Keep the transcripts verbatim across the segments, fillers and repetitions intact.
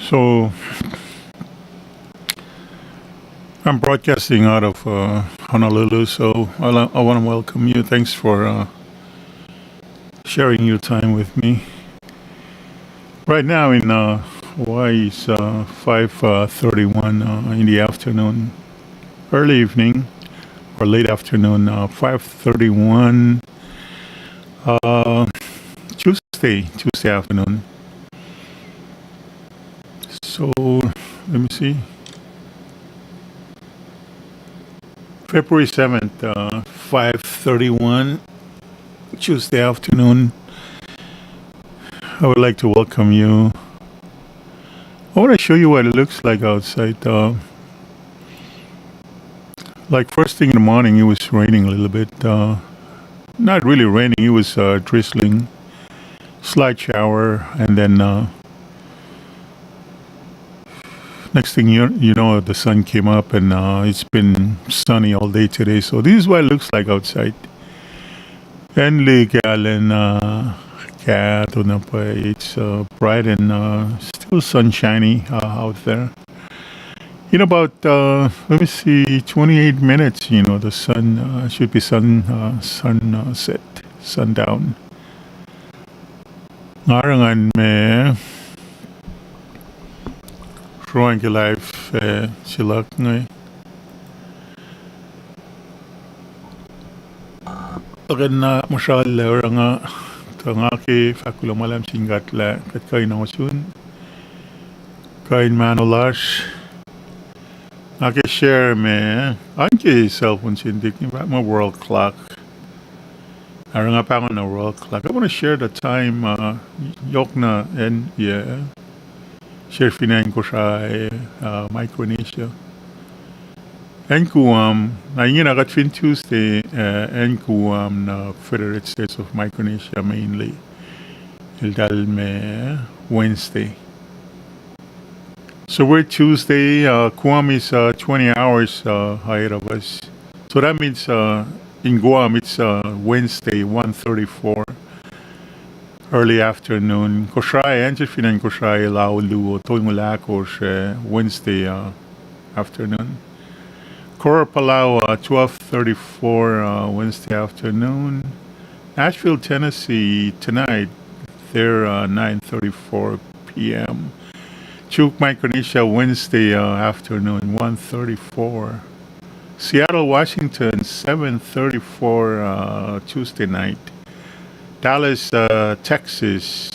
So, I'm broadcasting out of uh, Honolulu, so I, I want to welcome you. Thanks for uh, sharing your time with me. Right now in uh, Hawaii, it's uh, five thirty-one uh, in the afternoon, early evening or late afternoon, uh, five thirty-one, uh, Tuesday, Tuesday afternoon. So, let me see. February seventh, uh, five thirty-one, Tuesday afternoon. I would like to welcome you. I want to show you what it looks like outside. Uh, like first thing in the morning, it was raining a little bit. Uh, not really raining, it was uh, drizzling, slight shower, and then uh, next thing you, you know, the sun came up and uh, it's been sunny all day today. So this is what it looks like outside. Anli Galen, uh, Kat, Onapa, it's uh, bright and uh, still sunshiny uh, out there. In about, uh, let me see, twenty-eight minutes, you know, the sun uh, should be sun, uh, sun uh, set, sundown. Nga oruh ngan me sruan ke live uh, se luhk inge. Oacna muhsrallah oruh nga, tuh nga ke fahk kuloh ma luhlahp sin God lah kuht kuh in ohsun, kuh in mahno lasr. Nga ke share me, an ke cell phone se in dik in fahk ma world clock. Oruh nga pahngon na world clock. I want to share the time uh, yohkna acn, yeah, share fin acn Kosrae, uh, Micronesia. Acn Guam, na ingena kuht fin Tuesday, uh, acn Guam na Federated States of Micronesia mainly. Eltahl me Wednesday. So we're Tuesday, uh, Guam is uh, twenty hours uh, ahead of us. So that means uh, in Guam it's uh, Wednesday, one thirty-four, early afternoon. Kosrae, acn se fin acn Kosrae, Louisville, tolngoul ahkosr, uh, Wednesday uh, afternoon. Koror, Palau, uh, twelve thirty-four uh, Wednesday afternoon. Nashville, Tennessee, tonight, they're uh, nine thirty-four p.m. Chuuk, Micronesia, Wednesday uh, afternoon, one thirty-four. Seattle, Washington, seven thirty-four uh, Tuesday night. Dallas, uh, Texas,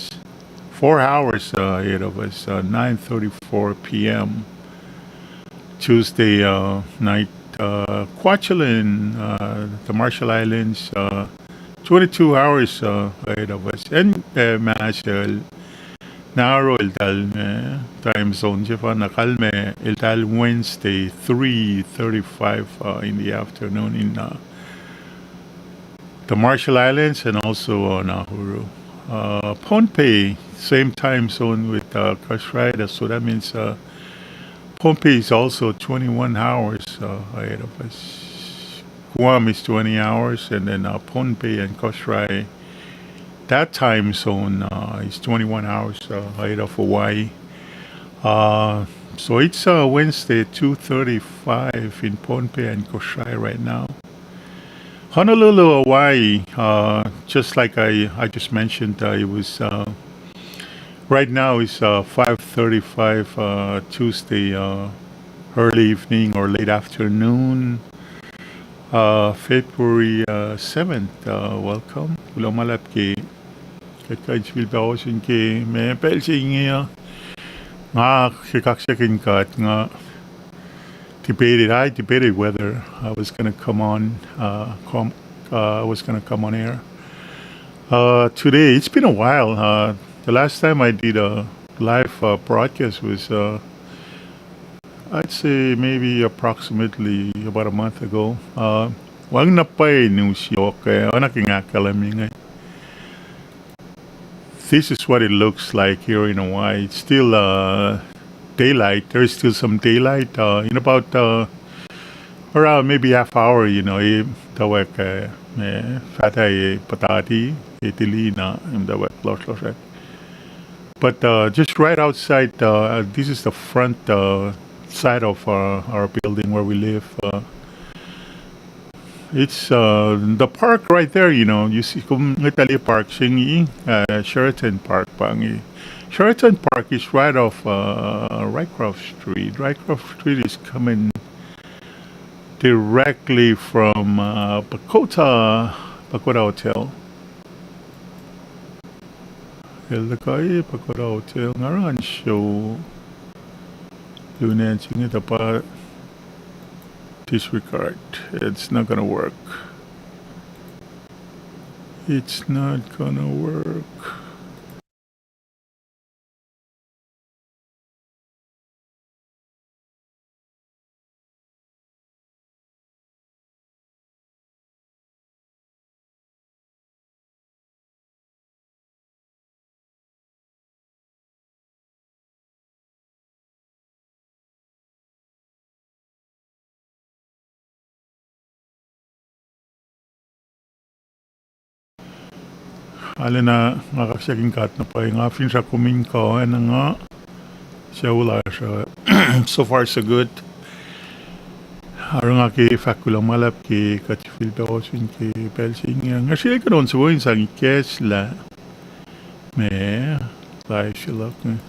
four hours uh, ahead of us, uh, nine thirty-four p.m. Tuesday uh, night. Uh, Kwajalein, uh, the Marshall Islands, uh, twenty-two hours uh, ahead of us. Acn uh, Marshall, Nauru eltahl me time zone se pa na kalmac, eltahl Wednesday, three thirty-five uh, in the afternoon in uh, the Marshall Islands and also uh, Nauru. Uh, Pohnpei, same time zone with uh, Kosrae, so that means uh, Pohnpei is also twenty-one hours uh, ahead of us. Guam is twenty hours, and then uh, Pohnpei and Kosrae, that time zone uh, is twenty-one hours uh, ahead of Hawaii. Uh, so it's uh, Wednesday, two thirty-five in Pohnpei and Kosrae right now. Honolulu, Hawaii, uh, just like I, I just mentioned, uh, it was uh, right now it's uh, five thirty-five uh, Tuesday uh, early evening or late afternoon, uh, February uh, seventh. Uh, welcome. Kuloh ma luhlahp ke kuht kuh in sifilpac ohsun ke ma pacl se inge uh. Nga ke kaksakihn God, nga debated, I debated whether I was going to come on, uh, come, uh, I was going to come on air uh, today. It's been a while. Uh, the last time I did a live uh, broadcast was, uh, I'd say, maybe approximately about a month ago. Uh, wacngihn na pwacye news yohk uh, oacna ke nga ahkkahlwemye inge. This is what it looks like here in Hawaii. It's still uh, daylight. There is still some daylight uh, in about uh, around maybe half hour, you know, eh, tawek, eh, eh, fata eh, patati, eh, tili na, em tawek lohsrlohsr. But uh, just right outside, uh, this is the front uh, side of uh, our building where we live. Uh, it's uh, the park right there, you know. You see, kom ngwetali park se inge, uh, Sheraton Park pa inge. Sheraton Park is right off uh, Rycroft Street. Rycroft Street is coming directly from uh, Pagoda, Pagoda Hotel. El tukai Pagoda Hotel, nga oruh ngan show lunen se inge tuh pa disregard. It's not gonna work. It's not gonna work. Arulacna nga kaksakihn God na pwacye, nga finsrak kom in kuh acn nga, sucu lasr uh, so far so good. Oruh nga ke fahk kuloh ma luhlahp ke kuht sifilpac ohsun ke pacl se inge. Nga srihke kuh in on soko in sang ikacslah ma live se luhk inge.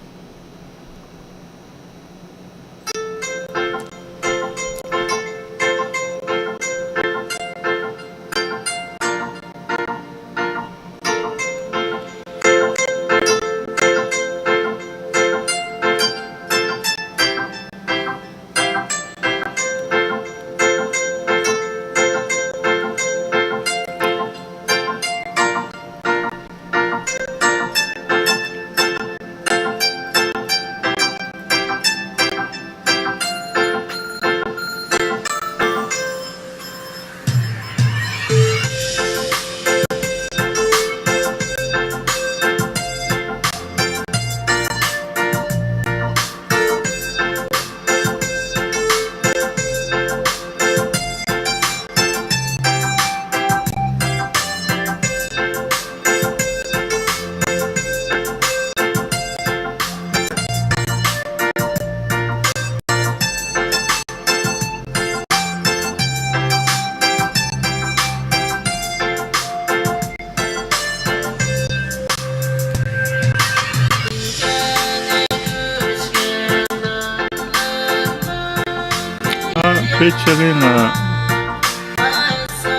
Ah, page se inge nga,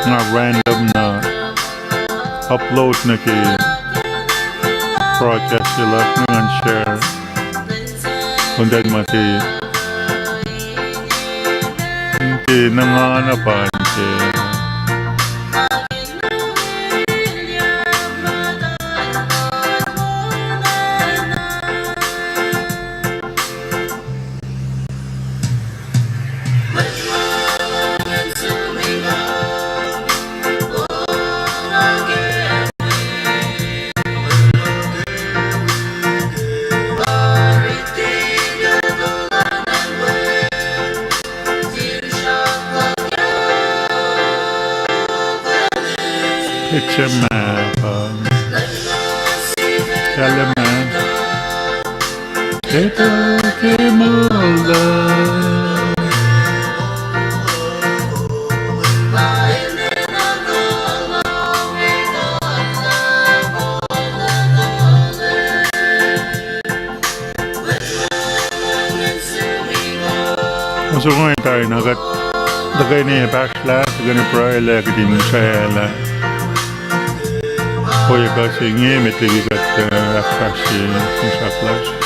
nga random na upload nuh ke broadcast se luhk inge ngan share. Content ma se ke na nga na pa ke. Etsema pa. Kahlwem ma. Etuh ke moul luhk. Nga soko inge tari na kuht tuhkweni pahsrlah, tuhkweni pruhelah, kuht in srwaclah. Ohiyac kuh se inge met liki kuht, uh, ahkfahsrye finsrak lasr.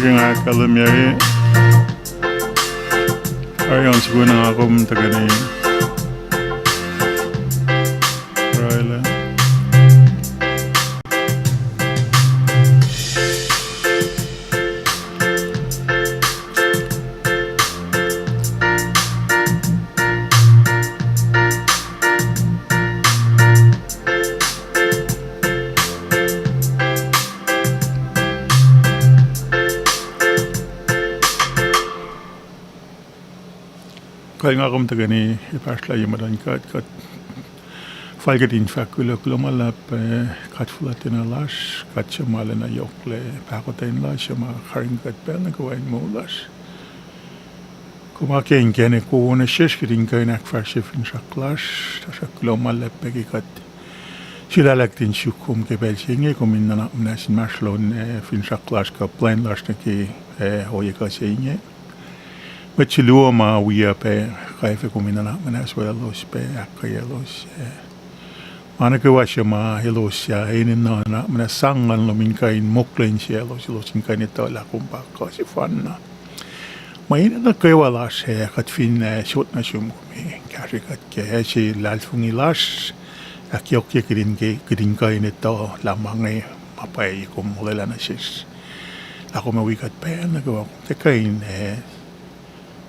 Ke nga ahkkahlwemye, ari on sukun nga kom tuhkweni orwaclah. Kuh nga kom tuhkweni, e, fahsrlah ye muhtuhn God, kuht fal kuht in fahk kuloh, kuloh ma luhlahp, e, God fuhlwactna lasr, God suc ma lacna yohklac pahkotwen lasr, suc ma karihngihn kuht pacl nuh kwewa in moul lasr. Kom akacn kena kowos nuh sesr kuht in kuh in ahkfahsrye finsrak lasr, tuhsruhk kuloh ma luhlahp pac ke kuht sulaclah kuht in suk kom ke pacl se inge, kom in nuhnak muhnahs inmahsrlon, e, finsrak lasr kuh plwacn lasr nuh ke, e, ohiyac kuh se inge. Mwet se luo ma wiyuc pac, kwacfe kom in nuhnak muhnahs weluhlos pac, ahkkweyaclos, e, ma nuh kwewa suc ma elos ac enenuh nuhnak muhnahs, sang nguhn lom in kuh in mokle insiyaclos, elos in kuh in etuh lah kom pa kuh sefanna. Mweyen nuh kwewa lasr, e, kuht fin, e, sot nuh sum, kom kahsre kuht ke, e, se luhlahlfongi lasr, ahkyohkye kuht in ke, kuht in kuh in etuh lah ma inge ma pwacye kom olwelah nuh sesr. Lah kom ac wi kuht pacl nuh kwewa, kom tiac kuh in, e,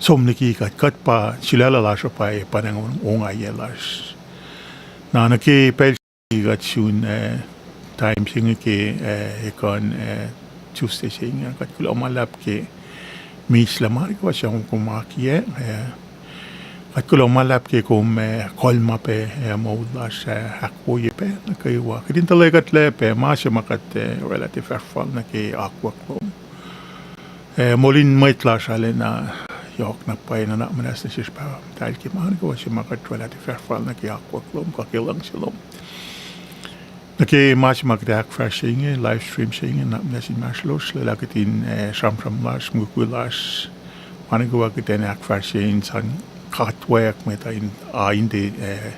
som liki kuht, kuht pa sulaclah lasr uh pwacye, pa na ongaiyac lasr. Na nuh ke pacl se kuht sun, e, time se inge ke, e, ekuhn, e, Tuesday se inge, kuht kuloh ma luhlahp ke mislac ma nuh kwewa suc kom akiyac, e, kuht kuloh ma luhlahp ke kom, e, kolma pac, e, moul lasr, e, ahkwoye pacl nuh kwewa. Kuht in tuhlac kuhtlac pac ma se ma kuht, e, orwaclah tiac fahsr fal nuh ke akwuck lom. E, moul in mwet lasr arulacna yohk na pwacye, nuhnak muhnahs nuh sesr Pahpah muhtahl ke ma nuh kwewa se ma kuht orwaclah tiac fahsr fal nuh ke akwuck lom kuh ke luhngse lom. Nuh ke ma se ma kuht ahkfahsrye inge, live stream se inge, nuhnak muhnahs inmahsrlosr, lwelah kuht in, e, sramsram lasr, mukwikwi lasr, ma nuh kwewa kuht in ahkfahsrye in sang katwack mwet uh in, a, in tiac, e,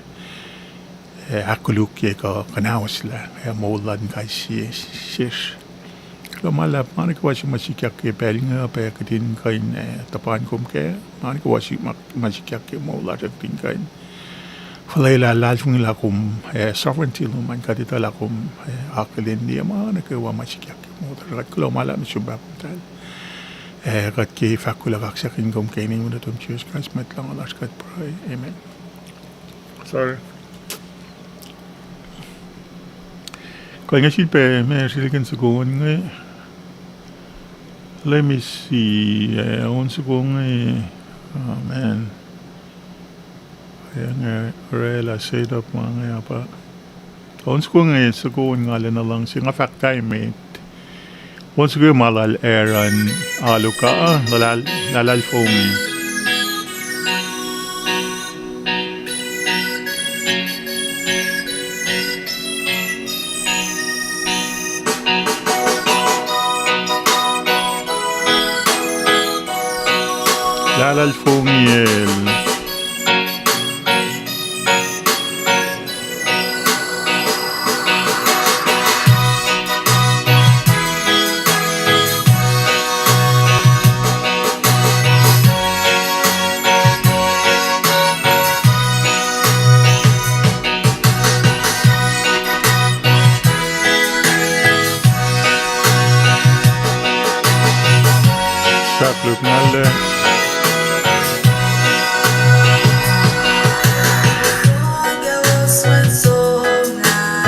e, ahkkolukye kuh kuhnahoslah, e, moul luhn kais sie sesr. Kuloh ma luhlahp ma nuh kwewa se ma sikyak ke pacl inge pac kuht in kuh in, e, tuhpan kom kac, ma nuh kwewa se ma, ma sikyak ke moul lasr uh kuht in kuh in fuhlwelah luhlahlfongi lah kom, e, sovereignty lom an, kuht etuh lah kom, e, akihlen liye ma nuh kwewa ma sikyak ke moul lasr uh. Kuht kuloh ma luhlahp nuh sum Pahpah muhtahl. E, kuht ke fahk kuloh kaksakin kom ke inen wen nuhtum Jisus Kraist, Mwet Lahngo lasr, kuht pruhe. Amen. Sorry. Kuh inge sifilpac ma srilikihn soko inge. Let me see, e, on soko inge. Amen. Inge orwaclah setup ma inge pa. On soko inge, soko in nga lacna luhngse, nga fahk tari met. On soko ma lal Aaron alu ka, lal, lal, luhlahlfongi. Luhlahlfongiyacl. Sahkluk ngalle.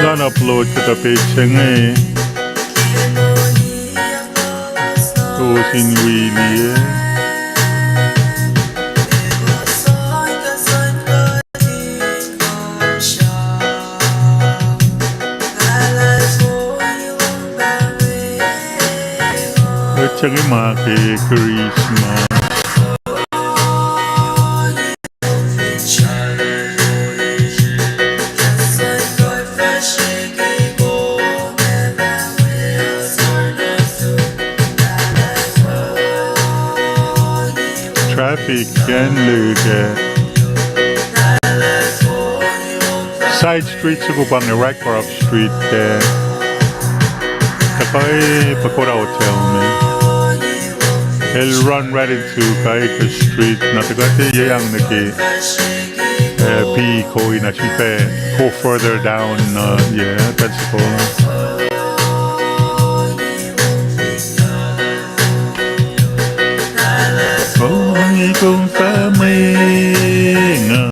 Lan upload kuhtuh page se inge. Kowos in wi liye. Mwet se inge ma ke Christmas. Traffic acn Leke. Side street soko pa inge Rycroft Street, e, tuhkuh Pagoda Hotel me. El run right into Kaika Street, na tuhkuh tiac yang nuh ke, eh, P E Koi, na srihpac go further down, uh, yeah, Pensacola. Oh, kom fah mwe nga.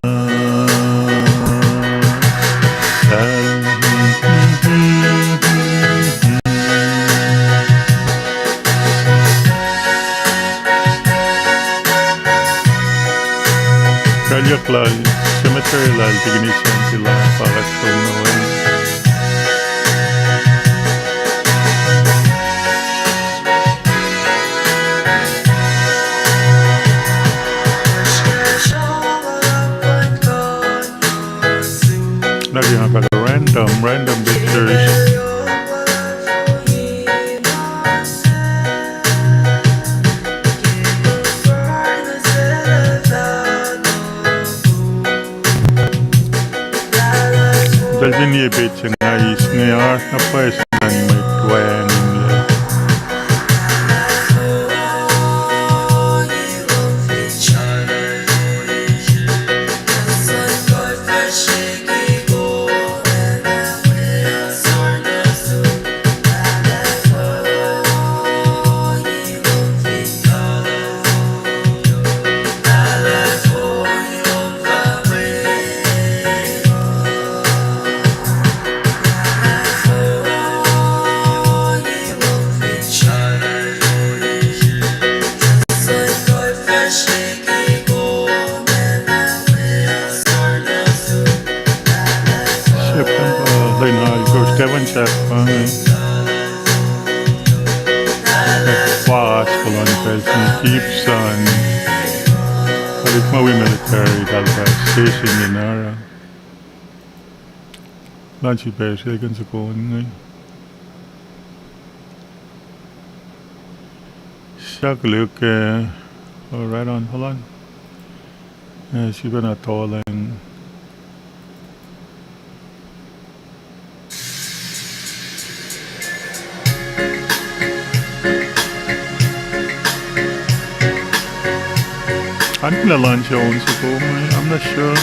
Kalyuck lal, cemetery lal, tikinis an sila, pa kuht som nuh we. Lagi nga pacl random, random pictures. Eltahl fin ye pet se nga eis inge oasr na pwacye se ingacn mwet wacngihnlac. September, lwen alkohsr, Kevin Chapman. Fas Polan President Gibson. Kalik ma wi military, eltahl fah station in oruh. Elan srihpac srihke in soko inge. Sahk lihk, uh, right on, hold on. Uh, srihpac na tolan. An kuloh lain Jones, I'm not sure.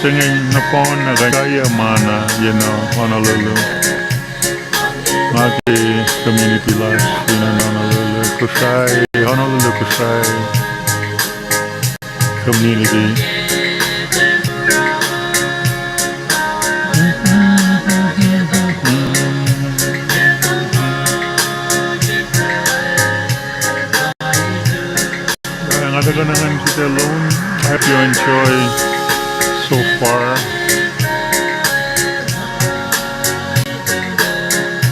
se inge nohfohn na kuh in kaiyuc ma na, you know, Honolulu. Nga ke community lasr fin acn Honolulu, Kosrae, Honolulu, Kosrae community. Nga tuhkuh nuh ngan site lom. I hope you enjoy so far.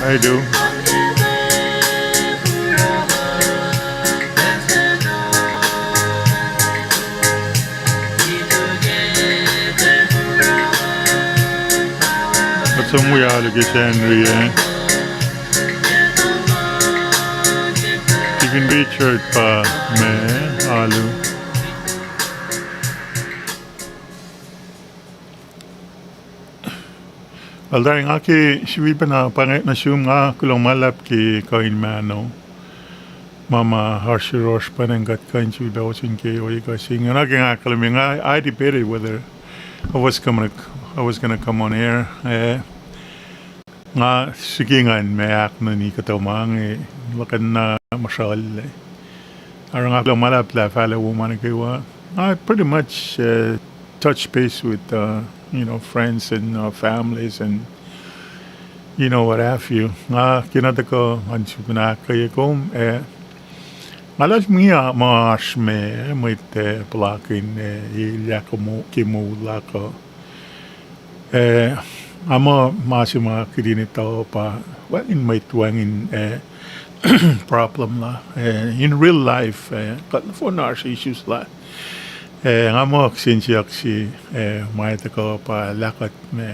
I do. Kuht som wi alu ke Sacnri, eh? Deacon Richard pa me alu. Well, tari nga ke sifilpacna pa inge nuh sum, nga kuloh ma luhlahp ke kuh in mahno. Ma ma oasr yohrohsr pa ingacn kuht kuh in sifilpac ohsun ke ohiyac kuh se inge. Nga ke nga ahkkahlwemye, nga, I debated whether I was gonna, I was gonna come on air. Eh, nga srihke ngan ma ahknuhni kuhtuh ma inge, luhkuhn na muhsralac. Oruh nga kuloh ma luhlahp lah fahla wo ma nuh kwewa. I pretty much, uh, touch base with, uh, you know, friends and, uh, families and, you know, what have you. Nga ke na tuhkuh ngan sifilpacna ahkkweye kom, eh, nga luhlahlfongi ma oasr me, mwet, eh, puhlakihn, eh, elyah ke moul luhk uh. Eh, nga muh ma se ma kihtin etuh pa, wacngihn mwet wacngihn, eh, problem la, eh, in real life, eh, kuht nohfohn oasr issues la. Eh, nga muh kihsen siyuck se, eh, ma tuhkuh pa lah kuht me,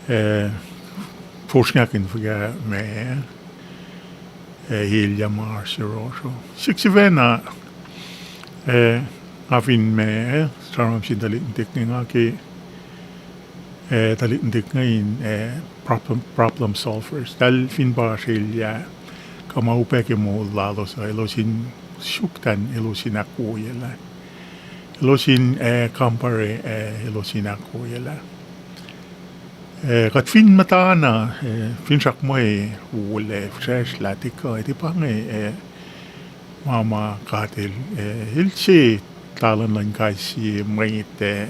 eh, fosrngahkihn fuhkah me, eh, elyah ma oasr yohrohsr uh. Sik sifacna, eh, nga fin me, eh, sramsram sin tuhlihk nuhtihk inge, nga ke, eh, tuhlihk nuhtihk inge in, eh, problem, problem solvers. Eltahl fin pa oasr elyah kuh ma upac ke moul lalos uh, elos in suk than elos in ahkwoyelah. Elos in, eh, compare, eh, elos in ahkwoyelah. Eh, kuht fin muhtana, eh, finsrak mwe wolac fihsracsr lah tiac kuh, tiac pa inge, eh, ma ma God El, eh, El se talan luhn kais sie mwet, eh,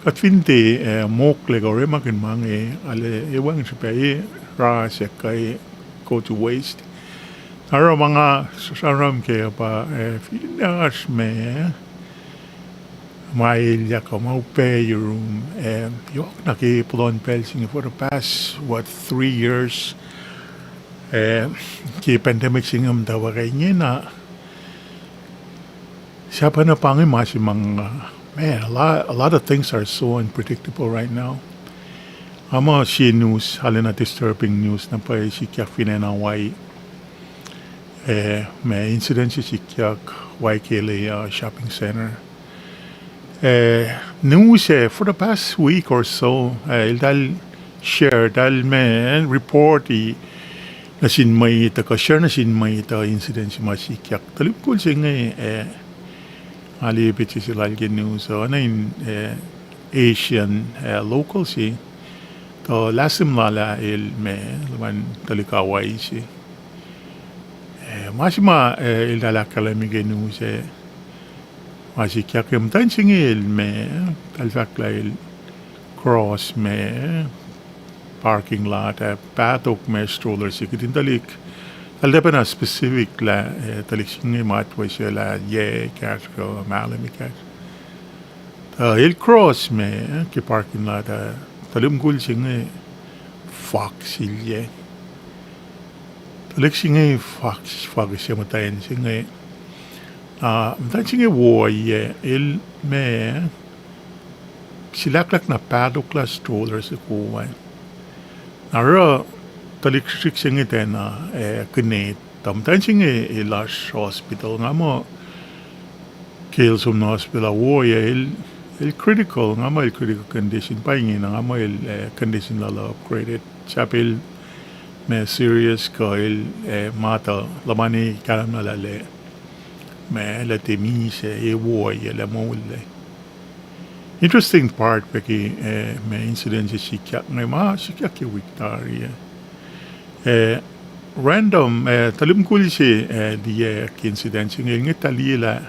kuht fin tiac, eh, mokle kuh orekmakihn ma inge, arlac ac wacngihn srihpac, e, rasack kuh e go to waste. Oruh ma nga sramsram kac pa, eh, fin oasr me, ma elyah kuh ma upac yurum, eh, yohk na ke puhlan pacl se inge for the past, what, three years, eh, ke pandemic se inge muhtwacwacack ingena, sahp na pa inge ma se ma nga, man, a lot, a lot of things are so unpredictable right now. Nga muh sie news, arulacna disturbing news na pwacye sikyak fin acn Hawaii. Eh, ma incident se sikyak Waikele, uh, shopping center. Eh, news, eh, for the past week or so, eh, eltahl share, eltahl ma report nuh sin mwet uh, kuh share nuh sin mwet uh incident se ma sikyak. Tuhlihk mukul se inge, eh, nga liye petsac se lal ke news uh, oacna in, eh, Asian, eh, local se. Tuh last time lal ah el ma, luhman tuhlihk Hawaii se. Eh, ma se ma, eh, eltahl ahkkahlwemye ke news ah, ma sikyak ke muhtwacn se inge el ma, eltahl fahk lah el cross ma parking lot ah, padok ma stroller se kihtin tuhlihk. Eltahl tiacpacna specific lah, eh, tuhlihk se inge matwac se lah yac ekahsr kuh mahlwem ekahsr. Tuh el cross ma ke parking lot ah, tuhlihk mukul se inge fak silyac. Tuhlihk se inge fak, fak silyac muhtwacn se inge. Ah, muhtwacn se inge wo ah, el ma silahklahk na padok lah stroller se kuh ah. Na oruh tuhlihk srihsrihk se inge tiacna, eh, kinet. Tuh muhtwacn se inge el oasr hospital, nga muh ke el som nuh hospital ah wo ah, el, el critical, nga muh el critical condition, pa ingena, nga muh el, eh, condition lal uh upgraded. Sahp el ma serious kuh el, eh, ma tuh luhmani kahlwem na lah el, ma el tiac misac, e wo ah, el ac moul ah. Interesting part pac ke, eh, ma incident se sikyak inge ma sikyak ke wik tari ah. Eh, random, eh, tuhlihk mukul se, eh, liye ke incident se inge, el ngwet ah liye lah,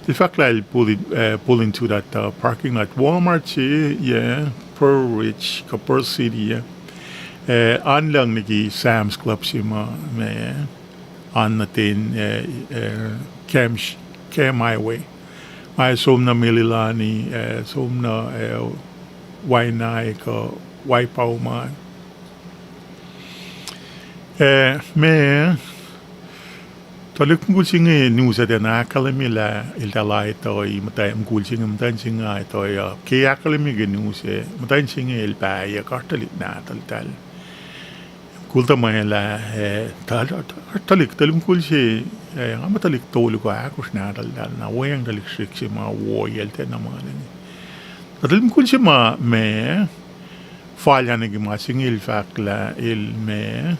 el fahk lah el pull it, eh, pull into that, uh, parking lot Walmart se, yeah, Pearl Ridge, kuh Pearl City, yeah. Eh, an lucng liki Sam's Club se ma, ma, an nuh ten, eh, eh, Cam, Cam Highway. Nga som nuh Mililani, eh, som nuh, eh, Waianae kuh Waipauman. Eh, ma, tuhlihk mukul se inge news ah tiacna ahkkahlwemye lah eltahl aituh, muhtwacn mukul se inge, muhtwacn se inge aituh, uh, ke ahkkahlwemye ke news ah, muhtwacn se inge el pahyuck, oasr tuhlihk nahtuhltahl. Mukul tuhmwacl ah, eh, tuhlihk, tuhlihk mukul se, eh, nga muh tuhlihk tolu kuh ahkosr nahtuhltahl, na weacng tuhlihk srihk se ma wo yacl tiacna ma inge. Na tuhlihk mukul se ma, ma, fal ah nuh ke ma se inge el fahk lah el ma,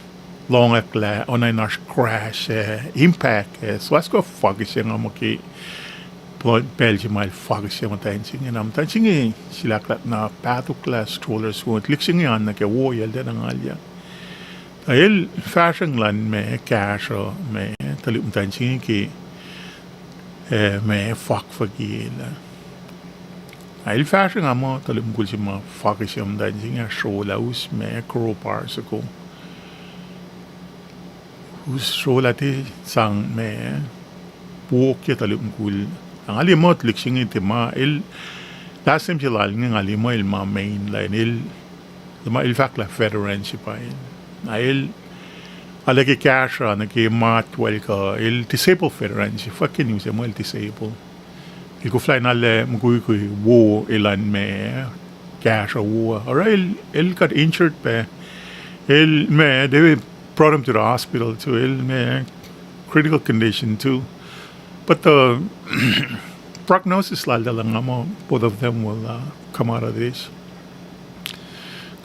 lohngack lah oacna in oasr crash, eh, impact, eh, so as kuh fakihsye nga muh ke pacl se ma el fakihsye muhtwacn se inge, na muhtwacn se inge silahklahk na pahtok lah stroller se, tuhlihk se inge an nuh ke wo yacl tiacna ngalyak. Tuh el fahsrwacng luhn ma kahsruh ma tuhlihk muhtwacn se inge ke, eh, ma fakfuckiyac lah. Na el fahsrwacng ah muh tuhlihk mukul se ma fakihsye muhtwacn se inge ah srolah us ma crowbar soko. Us srolah tiac sang ma pokye tuhlihk mukul. Nga liye muh tuhlihk se inge tiac ma el, last name se lal inge nga liye muh el ma Main lah el, el fahk lah veteran se pa el. Na el, arlac ke kahsruh nuh ke matwacl kuh el disabled veteran se, fahk ke news ah muh el disabled. El koflah in arlac mukwikwi wo elan ma kahsruh wo. Oruh el, el got injured pac. El ma, they brought him to the hospital too. El ma critical condition too. But the prognosis laltahl uh nga muh both of them will, uh, come out of this.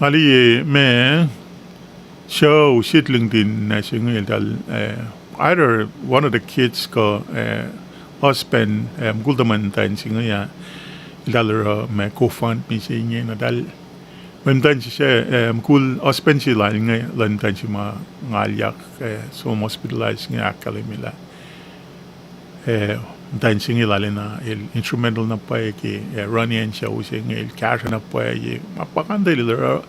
Nga liye ma, sucu se lihngtin na se inge eltahl, eh, either one of the kids kuh, eh, husband, eh, mukul tuhmwacn muhtwacn se inge ah, eltahl oruh ma GoFundMe se inge na eltahl, mwe muhtwacn se, eh, mukul husband se lal inge luhn muhtwacn se ma ngalyak, eh, som hospitalize inge ahkkahlwemye lah eh, muhtwacn se inge lal ah na el instrumental na pwacye ke, eh, running acn sucu se inge el kahsruh na pwacye. Ma pa kantacl el oruh,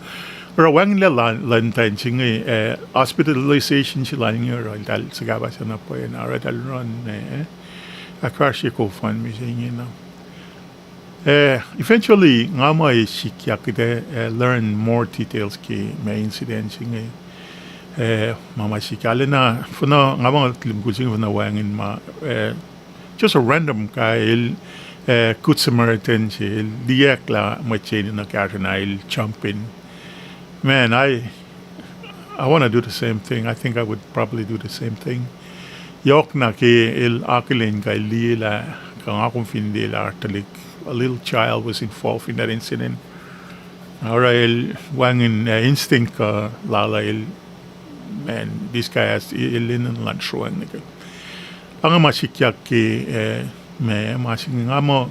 oruh wacngihnlac luhn muhtwacn se inge, eh, hospitalization se lal inge oruh eltahl suhkahpahsah na pwacye na oruh eltahl run, eh, ahkfahsrye GoFundMe se inge na. Eh, eventually, nga muh sikyak kuht, eh, learn more details ke ma incident se inge. Eh, ma ma sikyak lacna, fuhnuh, nga muh tuhlihk mukul se inge fuhnuh wacngihn ma, eh, just a random guy, el, eh, Good Samaritan se, el liyacack lah mwet se enenuh kahsruh na el jump in. Man, I, I want to do the same thing. I think I would probably do the same thing. Yohk na ke el akihlen kuh el liye lah, kuh nga kom fin liye lah tuhlihk, a little child was involved in that incident. Oruh el wacngihn, uh, instinct kuh lal ah el, man, this guy has, el enenuh in sruweng nuh ke. Pa inge ma sikyak ke, uh, ma, ma se inge nga muh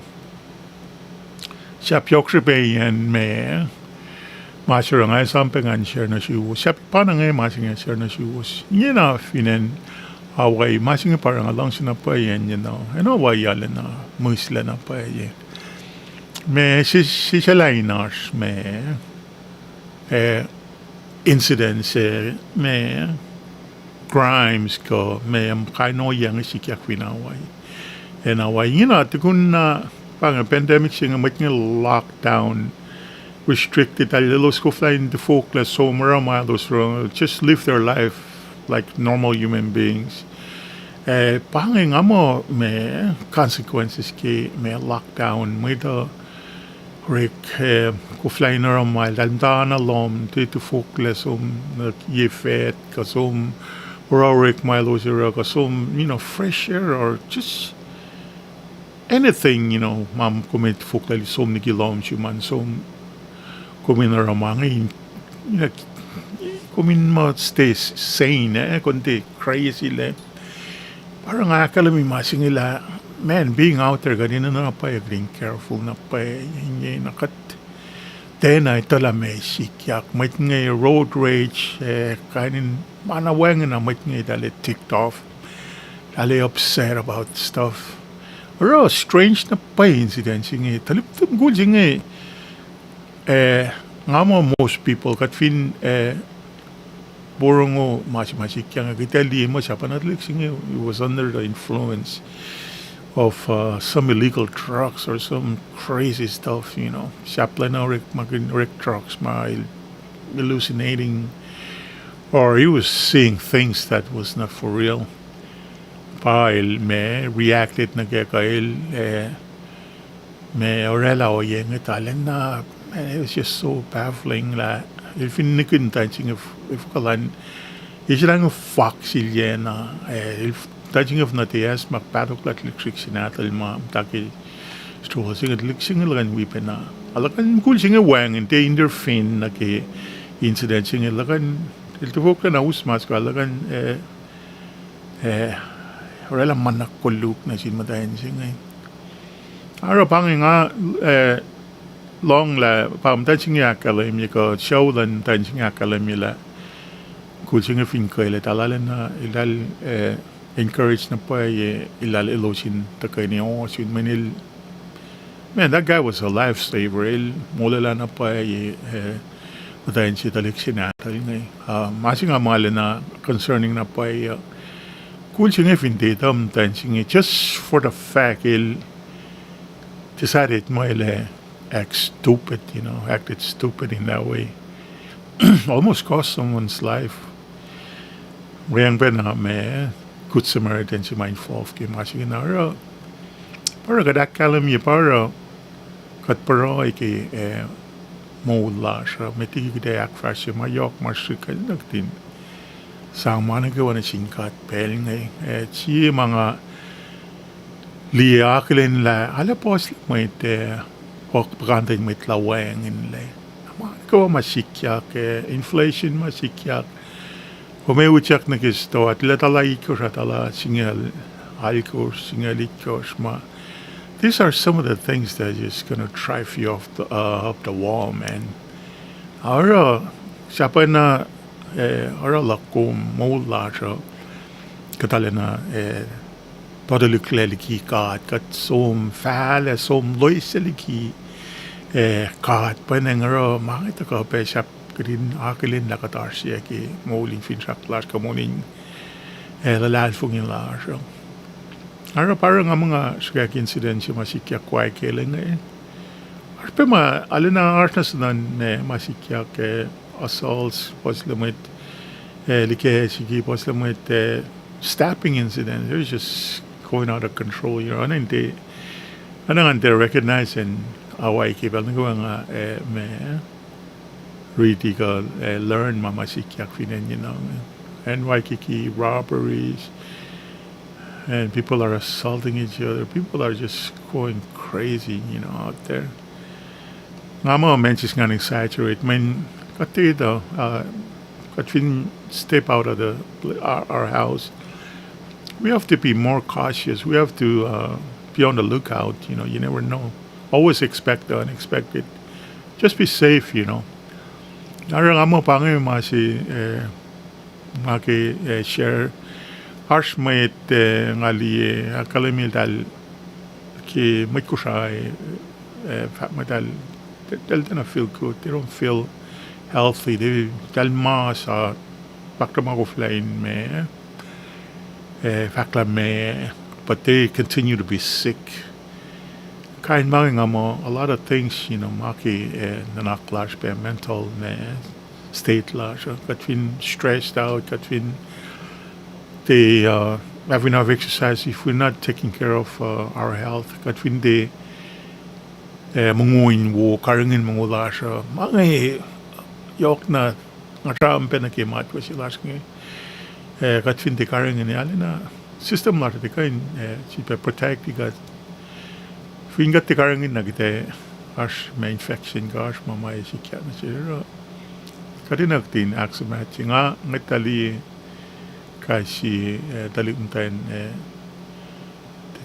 sahp yohk srihpac an ma, ma se oruh nga esam pac ngan share nuh suwos. Sahp pa na inge ma se inge share nuh suwos. Ingena fin acn Hawaii, ma se inge pa oruh nga luhngse na pwacye an, you know, acn Hawaii arulacna mihslac na pwacye. Ma se, se sel in oasr ma, eh, incidents, eh, ma crimes kuh ma kain ohiyac inge sikyak fin Hawaii. Acn Hawaii ingena tukun na pa inge pandemic se inge mwet inge lockdown, restricted, eltahl elos koflah in tifoklac som oruh ma elos oruh, just live their life like normal human beings. Eh, pa inge nga muh ma consequences ke ma lockdown, mwet uh orek, eh, koflah in oruh ma eltahl muhtana lohm, tiac tifoklac som nuh ye fat, kuh som oruh orek ma elos oruh, kuh som, you know, fresh air or just anything, you know, ma kom in tifoklac som liki lohm sum an, som kom in oruh ma inge, you know, kom in muh stay sane, eh, kom tiac crazy lac. Pa oruh nga ahkkahlwemye ma se inge lah man, being out there, kuht enenuh na pwacye, kuht in careful na pwacye, inge na kuht tiacna etuh lah meac sikyak. Mwet inge road rage, eh, kain in ma na wacngihn na mwet inge eltahl ticked off, eltahl upset about stuff. Oruh strange na pwacye incident se inge, tuhlihk mukul se inge, eh, nga muh most people, kuht fin, eh, porongo ma se ma sikyak inge, kuht ac liye muh sahp na tuhlihk se inge, he was under the influence of, uh, some illegal drugs or some crazy stuff, you know. Sahp lacna orek, ma kihn orek drugs ma el hallucinating, or he was seeing things that was not for real. Pa el ma reacted nuh ke kuh el, eh, ma oraclah ohiyac inge, tuh lacna, man, it was just so baffling lah el fin nikihn muhtwacn se inge, efuh kuh elan, el sifacna fahk sel yacna, eh, el, muhtwacn se inge nuh tiac ask ma pahtok lah tuhlihk srihk se nahtuhl ma muhta ke stroll se inge, tuhlihk se inge luhkuhn wi pacna. A luhkuhn mukul se inge wacngihn, tiac intervene nuh ke incident se inge, luhkuhn, el tifoklacna us mas kuh luhkuhn, eh, eh, oraclah ma na koluk nuh sin muhtwacn se inge. Oruh pa inge nga, eh, lohng lah pa muhtwacn se inge ahkkahlwemye kuh sucu luhn muhtwacn se inge ahkkahlwemye lah mukul se inge fin kwelac, eltahl lacna, eltahl, eh, encourage na pwacye, eltahl elos in tuhkweni ohsun, mweyen el, man, that guy was a lifesaver. El molwelah na pwacye, eh, muhtwacn se, tuhlihk se nahtuhl inge. Uh, ma se nga muh lacna concerning na pwacye, uh, mukul se inge fin tiac etuh muhtwacn se inge, just for the fact el decided muh el ac act stupid, you know, acted stupid in that way. Almost cost someone's life. Weacng pacna ma Good Samaritan se ma involve ke ma se inge na oruh, pa oruh kuht ahkkahlwemye, pa oruh kuht pruhe ke, eh, moul lasr uh, met liki kuht ac ahkfahsrye ma yohk ma srihk, kuht enenuh in sang ma nuh kwewa nuh sin God pacl inge, eh, sie ma nga liye akihlen lah arlac puhslac mwet, eh, puhk-, puhkantwen mwet lah wacngihnlac. Ma nuh kwewa ma sikyak, eh, inflation ma sikyak. Kom ac utyak nuh ke stoa, tilac tala itkohsr ah, tala singucul alkosr, singucul itkohsr ma. These are some of the things that is gonna drive you off the, uh, up the wall, man. Oruh, sahp na, eh, oruh luhk kom moul lasr uh, kuht arulacna, eh, tohtohluhklac liki God, kuht som fahlac, som loeslac liki, eh, God, pwacnwacng oruh ma inge tuhkuh pac sahp kuht in akihlen lah kuht oasr sie ke moul in finsrak lasr, kuh moul in, eh, luhlahlfongi lasr uh. Oruh pa oruh nga muh nga srihkwack incident se ma sikyak kwac ke lwen inge. Oasr pac ma, arulacna oasr nuh sin ma, ma sikyak, eh, assaults, puhslac mwet, eh, like siki, puhslac mwet, eh, stabbing incident. They're just going out of control, you know, and they, and they recognize and awai ke pacl nuh kwewa nga, eh, ma riti kuh, eh, learn ma ma sikyak fin acn inge. And wai kiki robberies, and people are assaulting each other. People are just going crazy, you know, out there. Nga muh mweyen sis ngan exaggerate, mweyen kuht etuh, uh, kuht fin step out of the, our, our house, we have to be more cautious. We have to, uh, be on the lookout. You know, you never know. Always expect the unexpected. Just be safe, you know. Oruh nga muh pa inge ma se, eh, nga ke, eh, share. Oasr mwet, eh, nga liye, eh, ahkkahlwemye eltahl ke mwet Kosrae, eh, fahk muh eltahl, eltahl tiacna feel good, they don't feel healthy, eltahl mas, uh, fahklah ma koflah in ma, eh, fahklah ma, but they continue to be sick. Kain ma inge nga muh a lot of things, you know, ma ke, eh, nuhnak lasr pac, mental ma state lasr uh, kuht fin stressed out, kuht fin tiac, uh, have enough exercise, if we're not taking care of, uh, our health, kuht fin tiac, eh, mongo in wo, karihngihn mongo lasr uh, ma inge yohk na, nga sramsram pac nuh ke matwac se lasr inge. Eh, kuht fin tiac karihngihn, arulacna system lasr uh tiac kuh in, eh, sifilpac protect kuht. Fin kuht tiac karihngihn na kuht ac oasr ma infection kuh oasr ma ma sikyak nuh sesr uh. Kuht enenuh in ahksuhmaht se, nga ngwetlah liye kais sie, eh, tuhlihk muhtwacn, eh,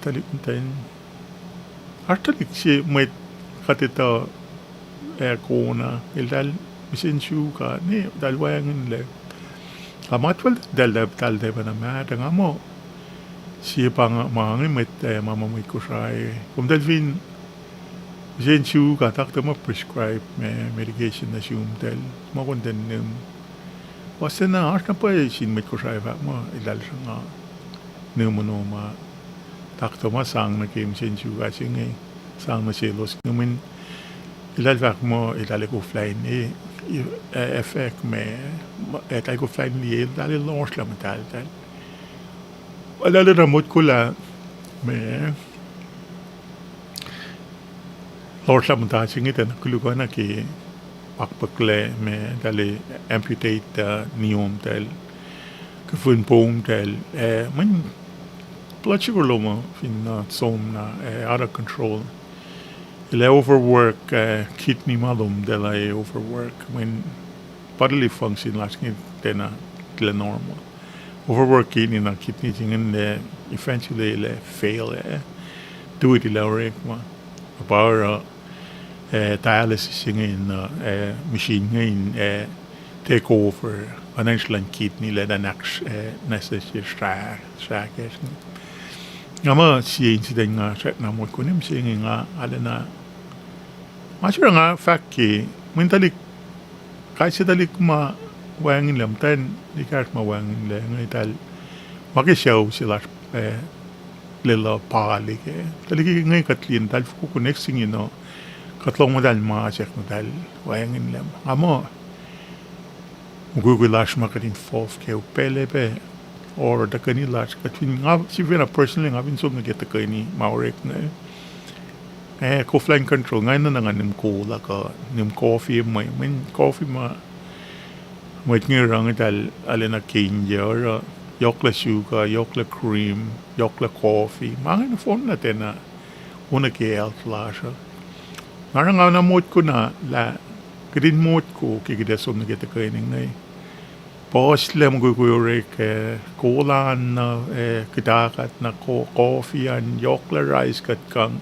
tuhlihk muhtwacn. Oasr tuhlihk se mwet kuht etuh, ac kona, eltahl mihsen suk ah, ne eltahl wacngihnlac. Ac ma tuh eltahl, eltahl tiac pacna mahtuh, nga muh, sie pa nga, ma inge mwet, ac ma ma mwet Kosrae. Komtahl fin mihsen suk ah, doctor muh prescribe ma medication nuh sumtahl, ma kom tiac nihm. Puhs na oasr na pwacye sin mwet Kosrae fahk muh eltahl sruhnga nihm ono ma doctor ma sang nuh ke mihsen suk ah se inge, sang nuh selos inge mweyen eltahl fahk muh eltahl ac koflah in, e, effect ma, eltahl koflah in liye eltahl ac lohsrlah muhtahltahl. Eltahl na motkolah ma lohsrlah muhta se inge tiacna koluk oacna ke pakpucklac ma eltahl amputate, uh, niomtahl, kufin pomtahl, eh, mweyen blood sugar lom uh fin, uh, som na, eh, out of control. El ac overwork, eh, kidney ma lom tiacna ac overwork, mweyen bodily function lasr inge tiacna tilac normal. Overwork kidney na kidney se ingacn, eh, eventually el ac fail, eh, tuit el ac orekma. Pa oruh, eh, dialysis se inge in, eh, machine inge in, eh, take over, oacna luhn kidney lah elan ahk, eh, nuh sesr srah, srah kacsr inge. Nga muh sie incident nga srackna motko nuh mihsenge nga arulacna, ma se oruh nga fahk ke, mweyen tuhlihk, kais sie tuhlihk ma wacngihnlac, muhtwacn ekahsr ma wacngihnlac inge eltahl, ma ke sucu se lasr, eh, lwelah pahli ke tuhlihk inge kuht liye eltahl fokoko next thing you know, kuht lohng muhtahl masack muhtahl wacngihnlac. Nga muh, mukwikwi lasr ma kuht in fohf ke upac lac pac, oruh tuhkweni lasr, kuht fin, nga sifacna personally nga fin som nuh ke tuhkweni ma orek inge, eh, koflah in control, nga enenuh na nga nihm cola kuh nihm coffee, mwe, mweyen coffee ma mwet inge oruh inge eltahl arulacna kengye, oruh yohklac sugar, yohklac cream, yohklac coffee, ma inge nohfohn na tiacna wo nuh ke health lasr uh. Nga oruh nga na motko na lah kuht in motko ke kuht ac som nuh ke tuhkweni inge, puhslac mukwikwi orek, eh, cola an, eh, kuhtakat na co-, coffee an, yohklac rice kuht kang.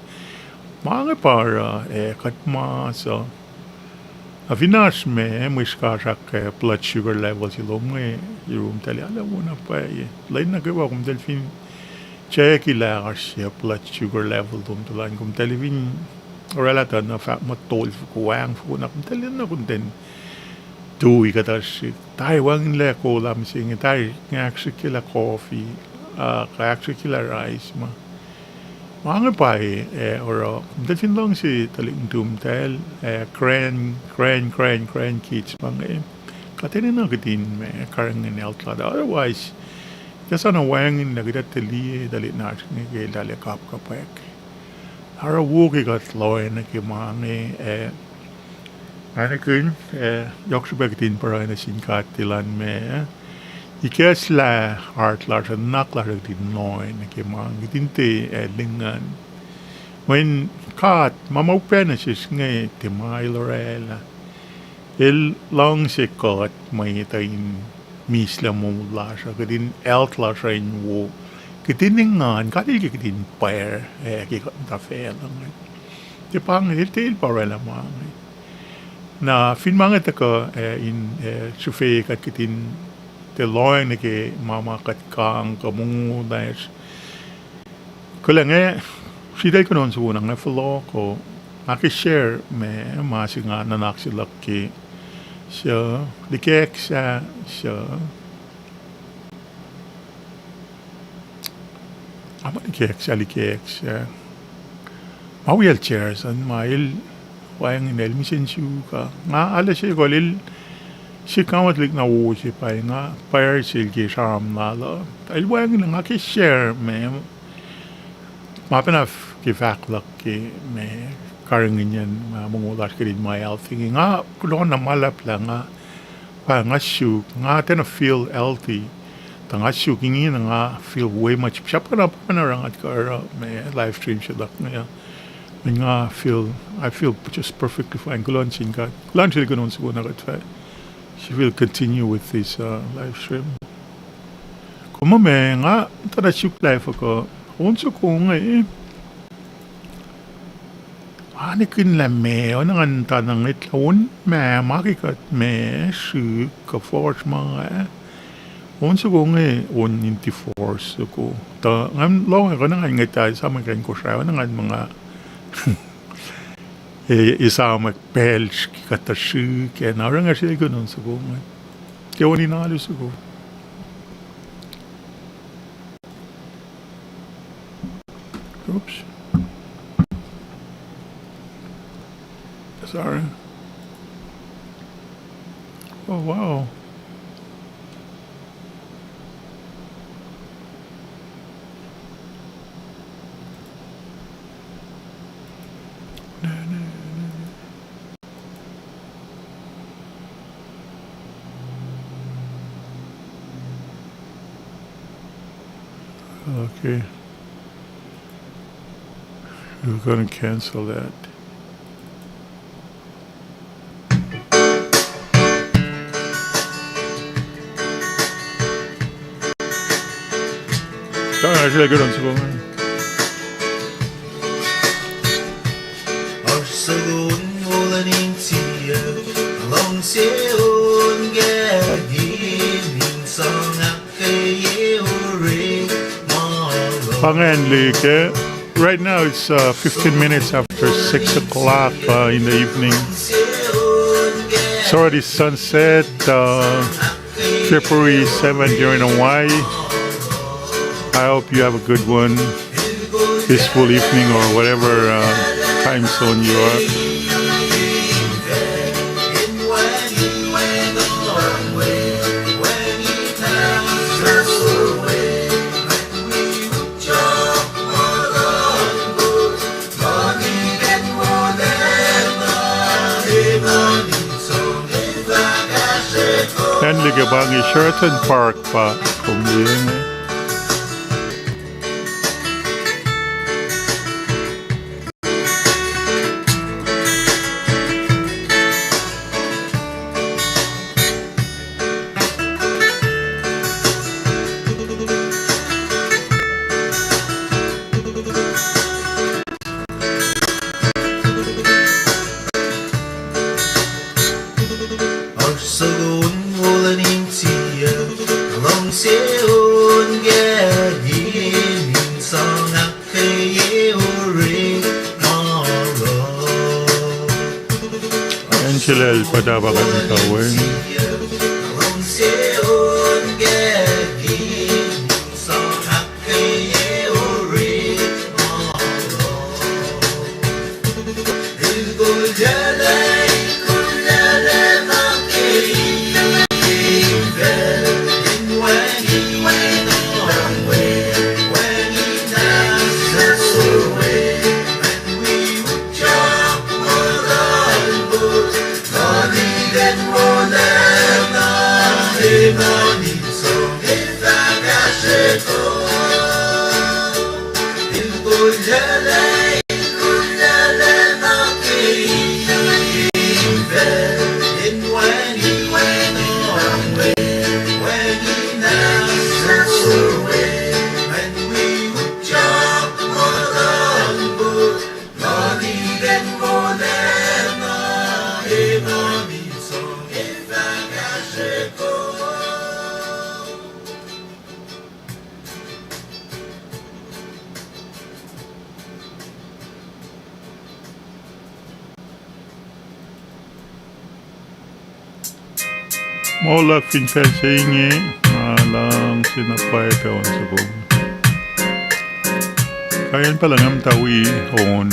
Ma inge pa oruh, eh, kuht mas uh, na fin oasr ma mwe srihkasrak, eh, blood sugar level se lom inge, yurum tahl ala wona pwacye. Lwen nuh kwewa komtahl fin check-i lah oasr sie blood sugar level lom tuhlan, komtahl fin orwaclah tuh na fahk muh tolfoko, wacngfoko, na komtahl enenuh komtahl tui kuhtuh srihk. Tari wacngihnlac cola mihsenge, tari ahksrihkyelah coffee, uh, kuh ahksrihkyelah rice ma. Ma inge pa, eh, oruh, komtahl fin luhngse tuhlihk nuhtumtahl, eh, grand, grand, grand, grandkids pa inge, kuht enenuh kuht in ma karihngihn health lasr. Otherwise, tiac sa na wacngihnlac kuht ac tiac liye tuhlihk nahtuhl inge ke eltahl ac kapkapwack. Oruh wo ke kuht lohacng nuh ke ma inge, eh, nga nihkihn, eh, yohk srihpac kuht in pruhe nuh sin God elan ma, eh, ikacslah heart lasr uh, nuhnak lasr uh kuht in lohacng nuh ke ma inge, kuht in tiac, eh, lihngihn. Mweyen God, ma ma upac nuh sesr inge, tiac ma El orwaclah. El luhngse kuht mwet uh in mislac moul lasr uh, kuht in health lasr uh in wo, kuht in engan, God El ke kuht in pwacr, eh, ke kuht muhta facluh inge. Tiac pa inge, El tiac El pa orwaclah ma inge. Na fin ma inge tuhkuh, eh, in, eh, srihfe kuht, kuht in tiac lohacng nuh ke ma ma kuht kang kuh mongo lasr. Kuhlwacng, sritacl kunohkohn soko na nga fohlohko, nga ke share ma, ma se nga nuhnak se luhk ke, suc, likacsah, suc, a ma likacsah, likacsah, ma wheelchair an ma el wacngihn el mihsen suk uh. Nga arlac sekuhl el sihk nga tuhlihk na wo se pa nga pwacr sel ke sramsram lal uh. El wacngihn nga ke share ma, ma pacna ke fahk luhk ke ma karihngihnyacn ma mongo lasr kuht in ma health inge. Nga kuloh na ma luhlahp lah nga pa nga suk, nga tiacna feel healthy. Tuh nga suk inge na nga feel way much. Sahp na pa na oruh nga kuh oruh ma live stream se luhk inge uh. Nga feel, I feel just perfectly fine. Kuloh nuh sin God. Kuloh nuh sel kunohkohn soko na kuht fah, she will continue with this, uh, live stream. Kom ma nga tuh na suk live uh kuh On soko inge, a, nihkihn lah meac, oacna ngan tuh na ngwetlah on ma, ma ke kuht ma, srihk kuh force ma inge. On soko inge, on in tiac force soko. Tuh ngan lohng, oacna ngan ngwetlah esamwack acn Kosrae, oacna ngan ma nga, e, esamwack pacl ke kuht tuh srihk, na oruh nga srihke on soko inge. Ke on in alu soko. Oops. Sorry. Oh, wow. Okay. We're gonna cancel that. Tara srihke on soko inge. Oasr soko on wolacna in sie, luhngse on kain in sang ahkkweye orekma lom. Pa ingacn liki, right now it's, uh, fifteen minutes after six o'clock, uh, in the evening. It's already sunset, uh, February seventh here in Hawaii. I hope you have a good one, peaceful evening or whatever, uh, time zone you are. Acn liki pa inge Sheraton Park pa kom liye inge. Oasr soko on wolacna in sie, luhngse on kain in sang ahkkweye orekma lom. Acn se lal pahtuh pa kuht muhta we. Moul luhk fin facl se inge, nga luhngse na pwacye pac on soko. Kain pacl nga muhta wi on.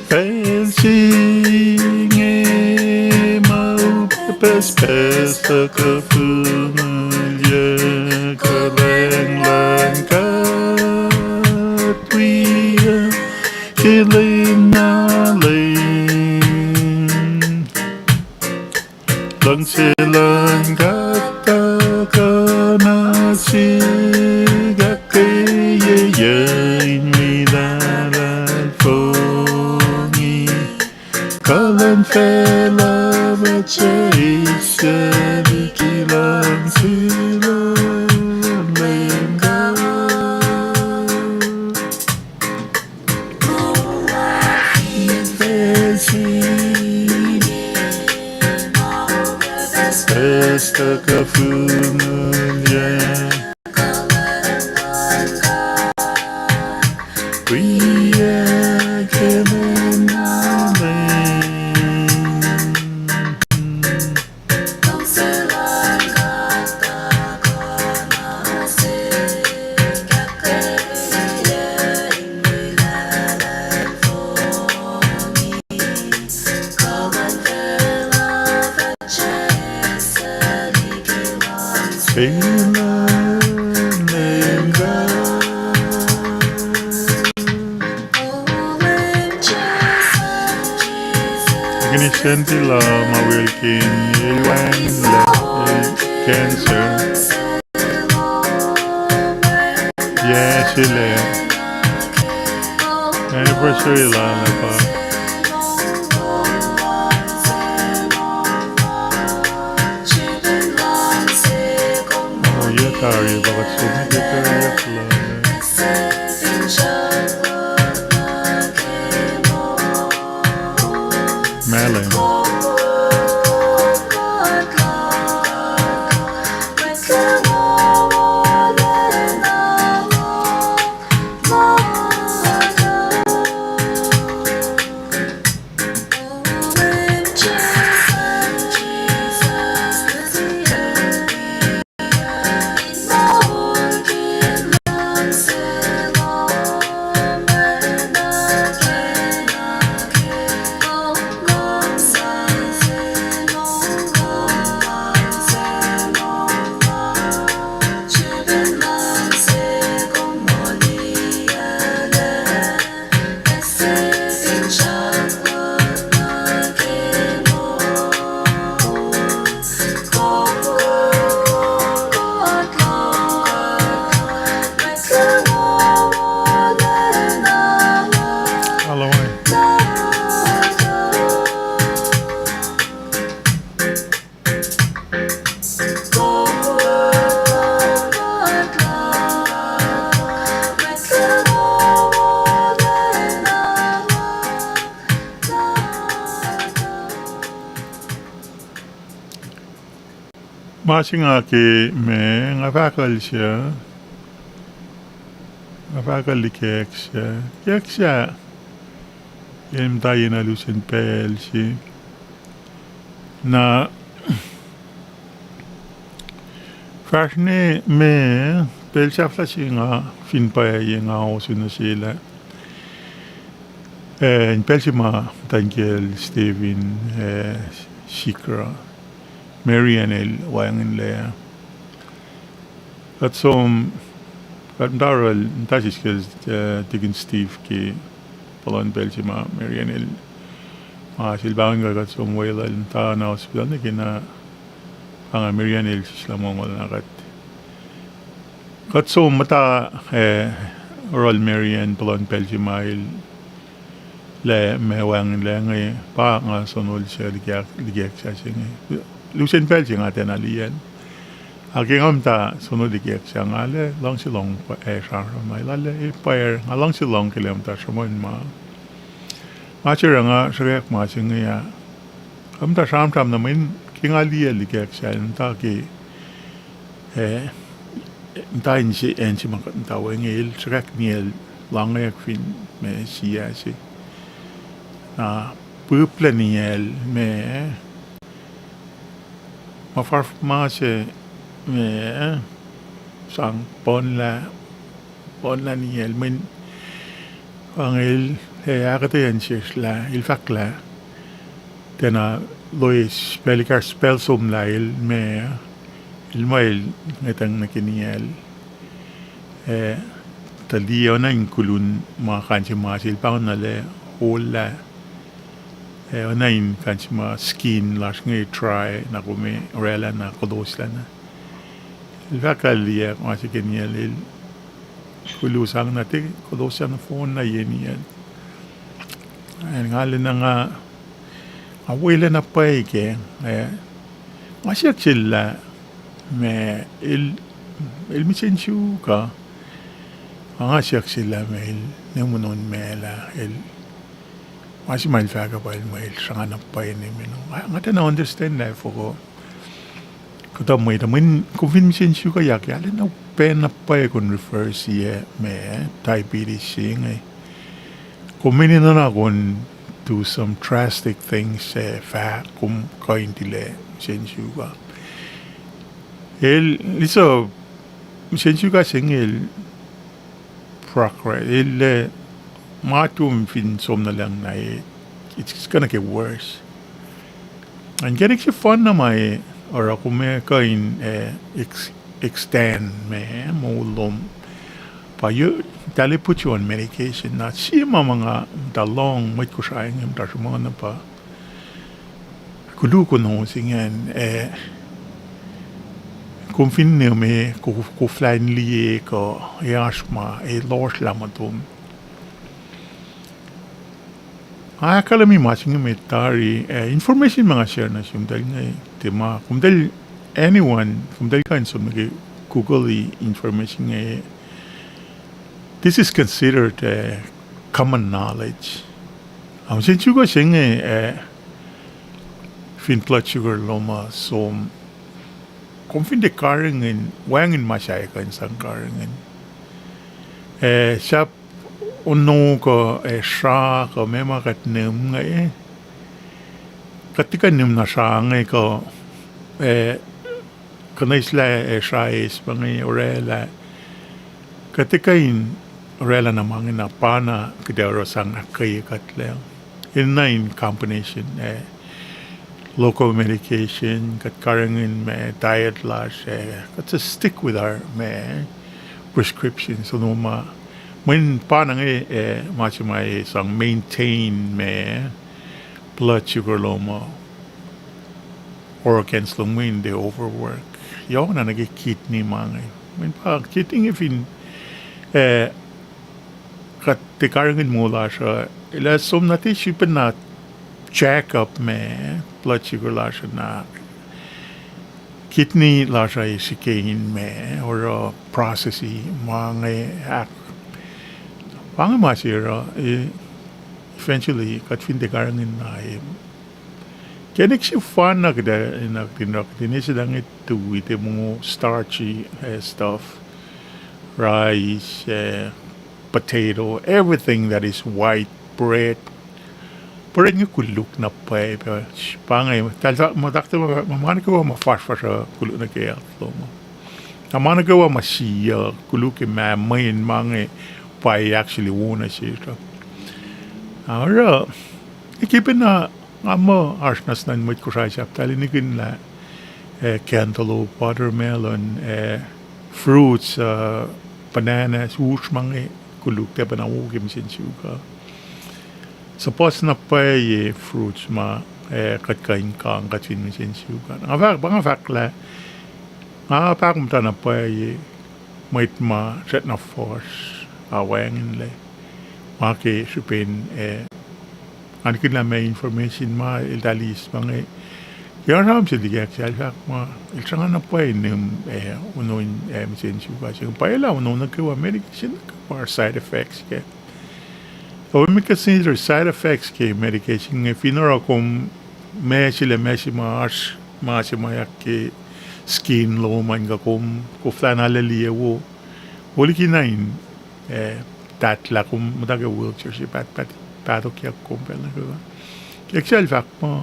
Pacl se inge ma pucspucs tuhkuh fongulyak, kuhlwacng luhn God wiyuc ke lwen na lwen. Luhngse luhn God tuhkuh nuh sihk, ahkkweye Leum God. Esta kuh fungul ya. Pia ke mena me. Amen. Kihtin senti lah ma welkin el wacngihnlac, el cancer. Yac se lac. Anniversary lal ah pa. Oh, yac tari pa kuht som nuh ke tari lal ah. Mahlwem. Ma se nga ke ma nga fahkwacl se, nga fahkwacl likacsr se, likacsr se, el muhta yen alusen pacl se. Na fahsr ne ma, pacl sahflah se nga fin pwacye nga ohsun nuh sel ah. Eh, in pacl se ma muhtwacn kiyacl Stephen, eh, Sikra, Marian el wacngihnlac. Kuht som, kuht muhta oruhl, muhta siskacl, eh, Tikin Steve ke puhlan pacl se ma Marian el, ma sel pahngon kuht, kuht som weluhl, muhta na hospital nuh ke na, pa nga Marian el sislah mongo na kuht. Kuht som muhta, eh, oruhl Marian puhlan pacl se ma el lah ma wacngihnlac inge, pa nga sonol se likac-, likacsr se inge. Lusen pacl se nga tiacna liyacl. Ac ke nga muhta sonol likacsr se nga lah luhngse lohng, eh, sramsram ma el lah, eh, pwacr, nga luhngse lohng ke lah muhta sruhmuhn ma. Ma se oruh nga sruhkwack ma se inge ah. Nga muhta sramsram na mweyen ke nga liyacl likacsr se muhta ke Eh, muhta in se, acn se ma kuht muhta we inge el sruhkwack niyacl, lohngwack fin ma sia se. Na pihplac niyacl ma, ma farf ma se ma sang puhnlah, puhnlah niyacl mweyen pa inge el, eh, ahkuhtweyac nuh sesr lah, el fahk lah tiacna loes pacl ekahsr pacl somlah el ma, el ma el ngwetacng nuh ke niyacl. Eh, tuh liye oacna in kolun ma kain se ma se el pahngon na lah, ollah. Eh, oacna in kain se ma skin lasr inge dry, na kom oraclah na koloslah na. El fahk lah liye ma se ke niyacl el koluk sang na tiac koloslah nohfohn na ye niyacl. Acn nga lwen na nga, nga welah na pwacye kac, eh, nga siyuck sel lah, ma el, el mihsenge suk uh, nga siyuck sel lah ma el, ne monon ma lah el, ma se ma el fahk uh pa el, ma el sruhnga na pwacye ne meno. Nga, nga tiacna understand lah foko. Kuhtuh mwet uh, mweyen kom fin mihsenge suk uh, yak, arulacna upac na pwacye kom refer sie ma, diabetes se inge. Kom enenuh na kom do some drastic things, eh, fah kom kuh in tilac mihsenge suk uh. El, liso, mihsenge suk uh se inge el progress, el, eh, ma tuh fin som nuh lucng na, eh, it's, it's gonna get worse. Ac inkacnek sefanna ma, eh, oruh kom, eh, kuh in, eh, ex-, extend ma, eh, moul lom. Pa they'll put you on medication. Na sie ma ma nga muhta lohng mwet Kosrae inge muhta sruhmuhn uh pa koluk ono se ingacn, eh, kom fin nihm, eh, ko-, koflah in liye kuh, eh, oasr ma, eh, lohsr lah motom. Nga ahkkahlwemye ma se inge met tari, eh, information ma nga share nuh sum tahl inge, tiac ma, komtahl, anyone, komtahl kuh in som nuh ke Google-i information inge, this is considered, eh, common knowledge. Ac mihsenge suk uh se inge, eh, fin blood sugar lom uh som, kom fin tiac karihngihn, wacngihn ma sahyac kuh in sang karihngihn. Eh, sahp ono kuh, eh, sra kuh meac ma kuht nihm inge, eh, kuht tiac kuh in nihm na sra inge kuh, eh, kuhnaislah, eh, sra eis ma inge orwaclah, kuht tiac kuh in orwaclah na ma inge na pa na kuht ac oruh sang ahkkweye kuhtlac. Enenuh in combination, eh, local medication, kuht karihngihn ma diet lasr, eh, kuht stick with our ma prescription, so no ma, mweyen pa na inge, eh, ma se ma, eh, sang maintain ma blood sugar lom uh, organs lom in tiac overwork. Yohk na nuh ke kidney ma inge. Mweyen pa kidney inge fin, eh, kuht tiac karihngihn moul lasr uh, el ac som na tiac srihpen na check up ma blood sugar lasr uh na kidney lasr uh ac srihke in ma oruh processi ma inge ahk. Pa inge ma se oruh, eh, eventually kuht fin tiac karihngihn na, eh, inkacnek sefanna kuht ac, na kuht in, kuht in eis lah inge tui, tiac mongo starchy, eh, stuff, rice, eh, potato, everything that is white, bread. Bread inge koluk na pwacye, pa inge, tahl fah, ma doctor, ma, ma nuh kwewa ma fahsrfahsr uh koluk nuh ke health lom uh. Na ma nuh kwewa ma siyuck, koluk ke ma, mweyen ma inge pa actually wo nuh sesr uh. Oruh, ke pacna, nga muh oasr na sin mwet Kosrae sahp tahl nihkihn lah, eh, cantaloupe, watermelon, eh, fruits, uh, bananas, usr ma inge koluk tiac pacna wo ke mihsenge suk uh. Suhpuhs na pwacye fruits ma, eh, kuht kuh in kang kuht fin mihsenge suk uh. Nga fahk, pa nga fahk lah, nga pahkomuhta na pwacye mwet ma srackna fuhsr, a, wacngihnlac. Ma ke srihpen, eh, nga nihkihn lah ma information ma eltahl eis ma inge. Ke nga sramsram sel liki ahk sel fahk ma, el sruhnga na pwacye nihm, eh, ono in, eh, mihsenge suk uh se inge. Pwacye lah ono nuh kwewa medication nuh kwewa side effects kac. Kom in consider side effects ke medication inge fin oruh kom ma se lah ma se ma oasr, ma se ma yak ke skin lom an kuh kom koflah na laliye wo, wo liki na in, eh, tahtlah kom muhta ke wheelchair se paht, paht, pahtokyak kom pacl nuh kwewa. Ke sel fahk ma,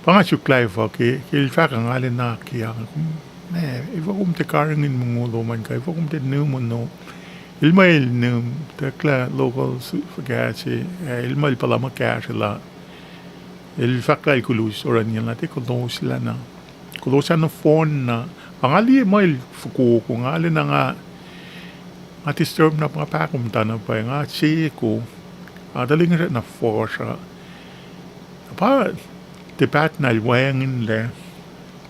pa nga suk lah efuh ke, ke el fahk nga lena ke ang, kom, ma, efuh kom tiac karihngihn mongo lom an kuh efuh kom tiac nihm ono. El muh el nihm, tuh eklac local su-, fuhkah se, eh, el muh el puhla muh kahsruh la. El fahk lah el kulos oraniel na tiac kulos lah na. Kulos ah nohfohn na. Pa nga liye muh el fokoko, nga lena nga, nga disturb na, nga pahkomuhta na pwacye, nga seko. Nga tuh lihksreni na fuhsr uh. Pa tiac paht na el wacngihnlac.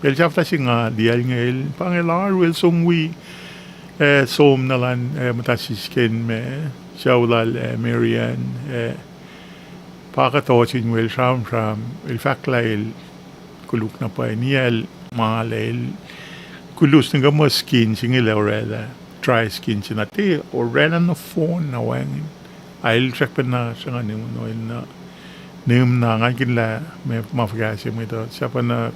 El sahflah se nga liyacl inge el, pa inge el oaru el som wi, eh, som na elan, eh, muhta sisken ma, sucu lal, eh, Marian, eh, pa kuhtuh sin we el sramsram, el fahk lah el koluk na pwacye, niyacl ma lah el, koluk nuh ke ma skin se inge lah orwaclah, dry skin se na tiac orwaclah nohfohn na wacngihn. A el srackpacna sruhnga nihm ono, el na, nihm na ngan kihn lah ma fuhkah se mwet uh, sahp na,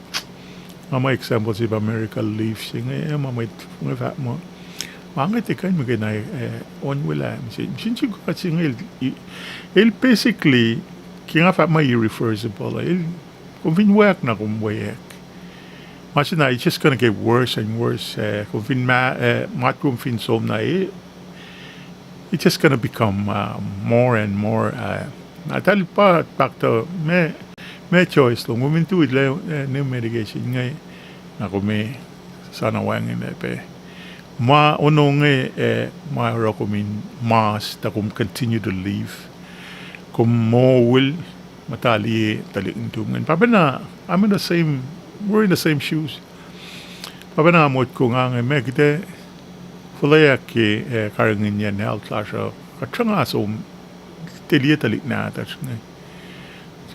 nga muh example se pa miracle leaf se inge, ma mwet inge fahk muh, ma inge tiac kuh in muhkwena, eh, on welah, mihsenge, mihsenge God se inge, el, el basically, ke nga fahk muh irreversible, el, kom fin weack na kom weack. Ma se na, it's just gonna get worse and worse, eh, kom fin ma-, eh, matwac kom fin som na, eh, it's just gonna become, uh, more and more, uh, na eltahl pa, pa tuh, ma, ma choice lom, kom fin tuh lah, eh, new medication inge, na kom ac sana wacngihnlac pac. Ma ono inge, eh, ma oruh kom in mas, tuh kom continue to live. Kom moul, muhta liye tuhlihk nuhtum ingacn. Pahpah na, I'm in the same, we're in the same shoes. Pahpah na, nga motko nga inge, ma kuht ac fuhlweack ke, eh, karihngihnyacn health lasr uh, kuht sruhnga som, tiac liye tuhlihk nahtuhsr inge,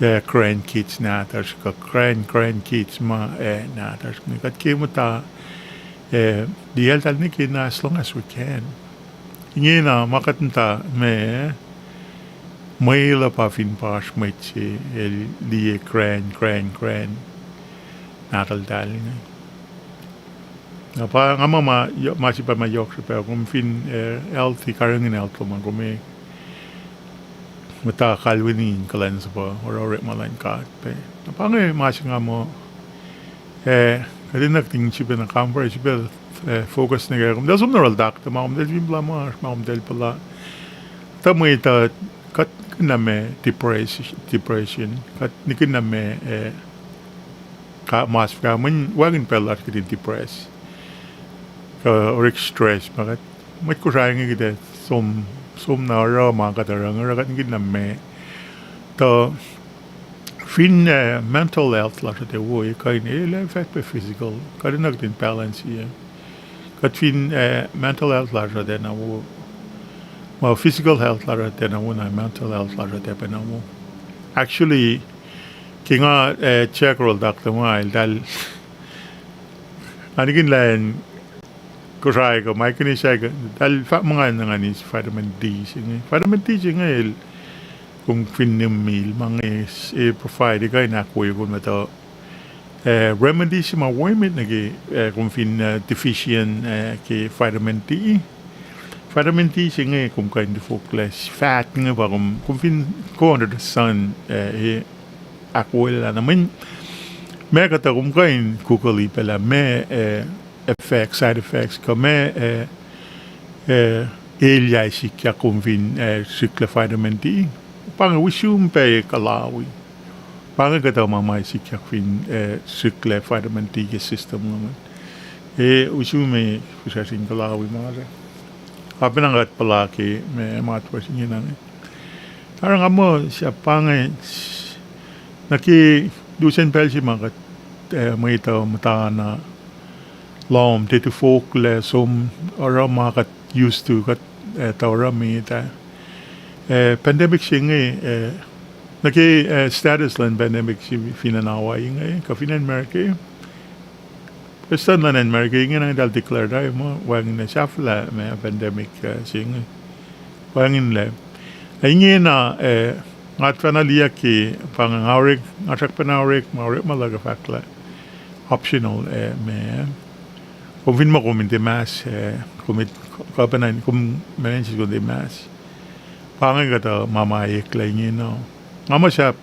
eh, grandkids nahtuhsr, kuh grand grandkids ma, eh, nahtuhsr inge. Kuht ke muhta, eh, liye eltahl nwe ke na as long as we can. Ingena ma kuht muhta ma, mwelah pa fin pa oasr mwet se el liye grand grand grand nahtuhltahl inge. Na pa nga muh ma, ma se pa ma yohk srihpac, kom fin, eh, healthy, karihngihn health lom an, kom ac muhta kalweni in kuhlwacnsapuh, oruh orekma luhn God pac. Na pa inge ma se nga muh, eh, kuht in nuh kihtin sifilpac na compare, sifilpac, eh, focus nuh ke, kom tuh som nuh yohrohl doctor ma, kom tuh fin puhla ma, ma kom tuh puhla. Tuh mwet uh, kuht nihkihn na ma depress-, depression, kuht nihkihn na ma, eh, ka-, mas fuhkah, mweyen wacngihn pacl lasr kuht in depress. Kuh orek stress, ma kuht, mwet Kosrae inge kuht ac som, som na oruh ma kuht oruh, oruh kuht nihkihn na ma. Tuh fin, eh, mental health lasr uh tiac wo, e kuh in, el ac affect pac physical. Kuht in nuh kihtin balance-i. Kuht fin, eh, mental health lasr uh tiacna wo, ma physical health lasr uh tiacna wo, na mental health lasr uh tiac pacna wo. Actually, ke nga, eh, check yohrohl doctor ma eltahl, nga nihkihn lah in Kosrae kuh Micronesia kuh, eltahl fahk muh nga in eis vitamin D se inge. Vitamin D se inge el, kom fin nihm mil, ma inge, eh, provide, kuh in ahkwoye kom muhta, eh, remedy se ma wo emet nuh ke, eh, kom fin, eh, deficient, eh, ke vitamin D. Vitamin D se inge kom kuh in tifoklac fat inge pa kom, kom fin go under the sun, eh, e ahkwoyelah na. Mweyen ma kuhtuh kom kuh in Google-i pac lah ma, eh, effects, side effects, kuh ma, eh, eh, elyah sikyak kom fin, eh, srihklac vitamin D. Pa inge usum pac kuhlawi. Pa inge kuhtuh ma ma sikyak fin, eh, srihklac vitamin D ke system lom an. E usum e fihsracsr in kuhlawi ma se. Apena kuht puhla ke ma matwac se ingena inge. Tari nga muh sahp pa inge, nuh ke lusen pacl se ma kuht, eh, mwet uh muhtana lohm tiac tifoklac som oruh ma kuht used to, kuht, eh, tuh oruh met ah. Eh, pandemic se inge, eh, nuh ke, eh, status luhn pandemic se fin acn Hawaii inge, kuh fin acn America, prestuhn luhn acn America ingena eltahl declare tari muh wacngihn sahflah ma pandemic, eh, se inge. Wacngihnlac. Ac ingena, eh, nga tuhfahna liye ke, pa inge nga orek, nga srackpacna orek, ma orek ma luhk fahk lah optional, eh, ma. Kom fin muh kom in tiac mask, eh, kom in, kuh pacna kom ma insis kom tiac mask. Pa inge kuhtuh ma ma eklac ingena. Nga muh sahp,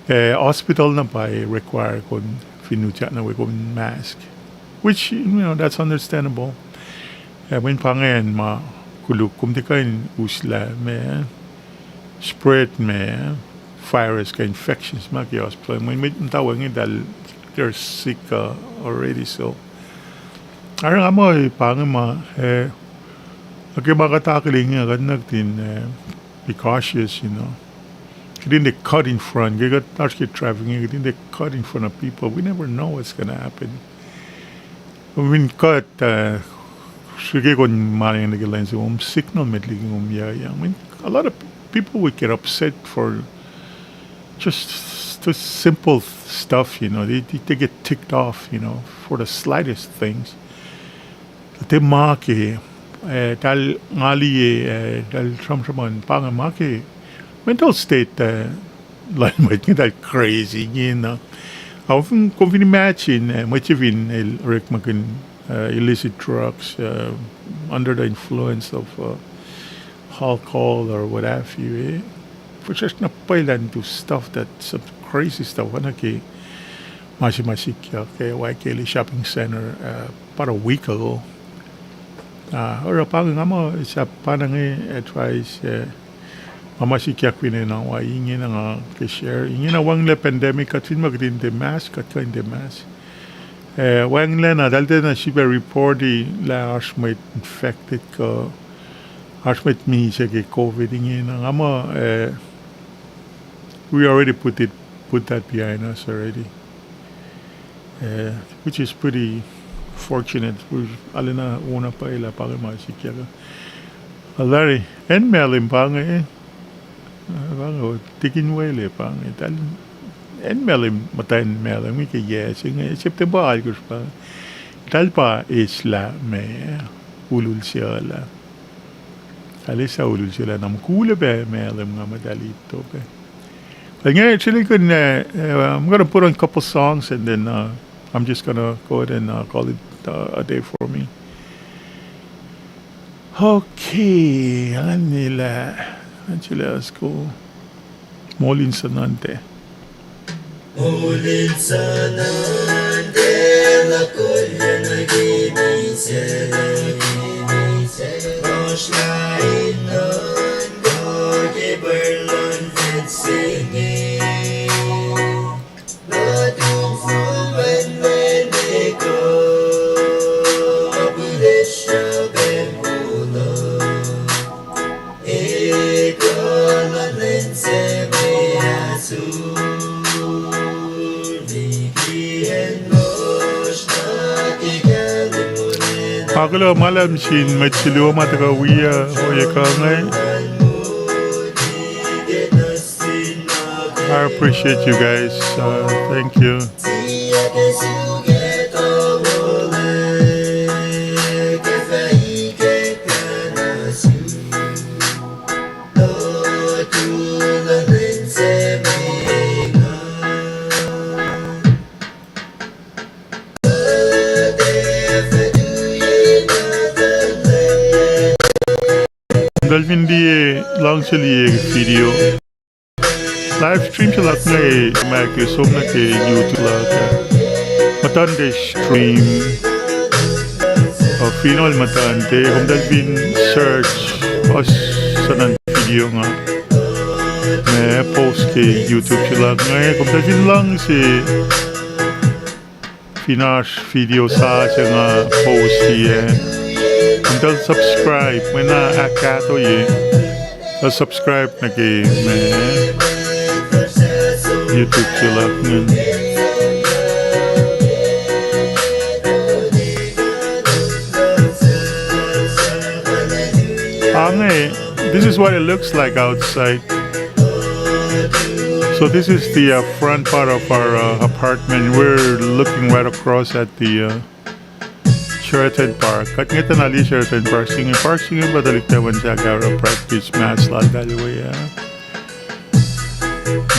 eh, hospital na pa require kom fin utyak nuh we kom in mask. Which, you know, that's understandable. Eh, mweyen pa ingacn ma koluk kom tiac kuh in uslah ma spread ma virus kuh infections ma ke hospital. Mweyen mwet muhta wacngihn eltahl, they're sick, uh, already, so. Oruh nga muh pa inge ma, eh, nuh ke ma kuht akihlen inge, kuht nuh kihtin, eh, be cautious, you know. Kihtin tiac cut in front, ke kuht oasr ke traffic inge, kihtin tiac cut in front of people. We never know what's gonna happen. Kom fin cut, uh, srihke kom mani nuh ke lane se, kom signal met liki kom yac, yac. I mean, a lot of people would get upset for Just the simple stuff, you know, they, they, they get ticked off, you know, for the slightest things. Tiac ma ke, eh, eltahl nga liye, eh, eltahl sramsram an pa inge ma ke mental state, eh, luhn mwet inge, eltahl crazy ingena. Ac kom fin, kom fin imagine, eh, mwet se fin el orekmakihn, eh, illicit drugs, eh, under the influence of, uh, alcohol or what have you, eh? Fihsracsr na pwacye lah into stuff that, some crazy stuff. Oacna ke ma se ma sikyak, eh, Waikele Shopping Center, uh, about a week ago. Ah, oruh pa inge nga muh sahp pa na inge advice, eh, ma ma sikyak fin acn Hawaii ingena nga ke share. Ingena wacngihnlac pandemic, kuht fin ma kuht in tiac mask, kuht kuh in tiac mask. Eh, wacngihnlac na, eltahl tiacna sifilpac report-i lah oasr mwet infected kuh oasr mwet misac ke COVID ingena. Nga muh, eh, we already put it, put that behind us already. Eh, which is pretty fortunate. Arulacna wona pwacye lah pa inge ma sikyak. Alari, acn Malem pa inge, eh, pa inge, tikin wele pa inge, eltahl, acn Malem, muhtwacn Malem inge ke yac se inge, September alkosr pa inge. Eltahl pa eslah ma, ulul se uh lah. Eltahl eslah ulul se uh lah na mukul pac Malem nga muh eltahl ito pac. Inge, actually, I'm gonna put on a couple songs and then, uh, I'm just gonna go ahead and, uh, call it, uh, a day for me. Okay, anila, anila, let's go. Molin Sanante. Molin Sanante, la kolya na gimi se, gimi se. Oshla inon ko ke berlon vet se nge. Akihlen ma luhlahp sin mwet se luo ma tuhkuh wi, uh, ohiyac kuh inge. I appreciate you guys. Uh, thank you. Kom fin liye, luhngse liye video. Live stream se luhk inge ma ke som nuh ke YouTube luhk ah. Muhtuhnte stream. Uh, Finohl Muhtuhnte, komtal fin search, uh, suhnuhn video nga ma post ke YouTube se luhk inge, komtal fin luhngse fin oasr video sasuc nga post-i ah, komtal subscribe, mwe na ahkkahtoye, uh, subscribe nuh ke ma YouTube se luhk inge. Ange, this is what it looks like outside. So this is the, uh, front part of our, uh, apartment. We're looking right across at the, uh, Sheraton Park. Kuht ngwetacna liye Sheraton Park se inge, park se inge pa tuhlihk tafun sahk ah oruh practice match laltahl we ah.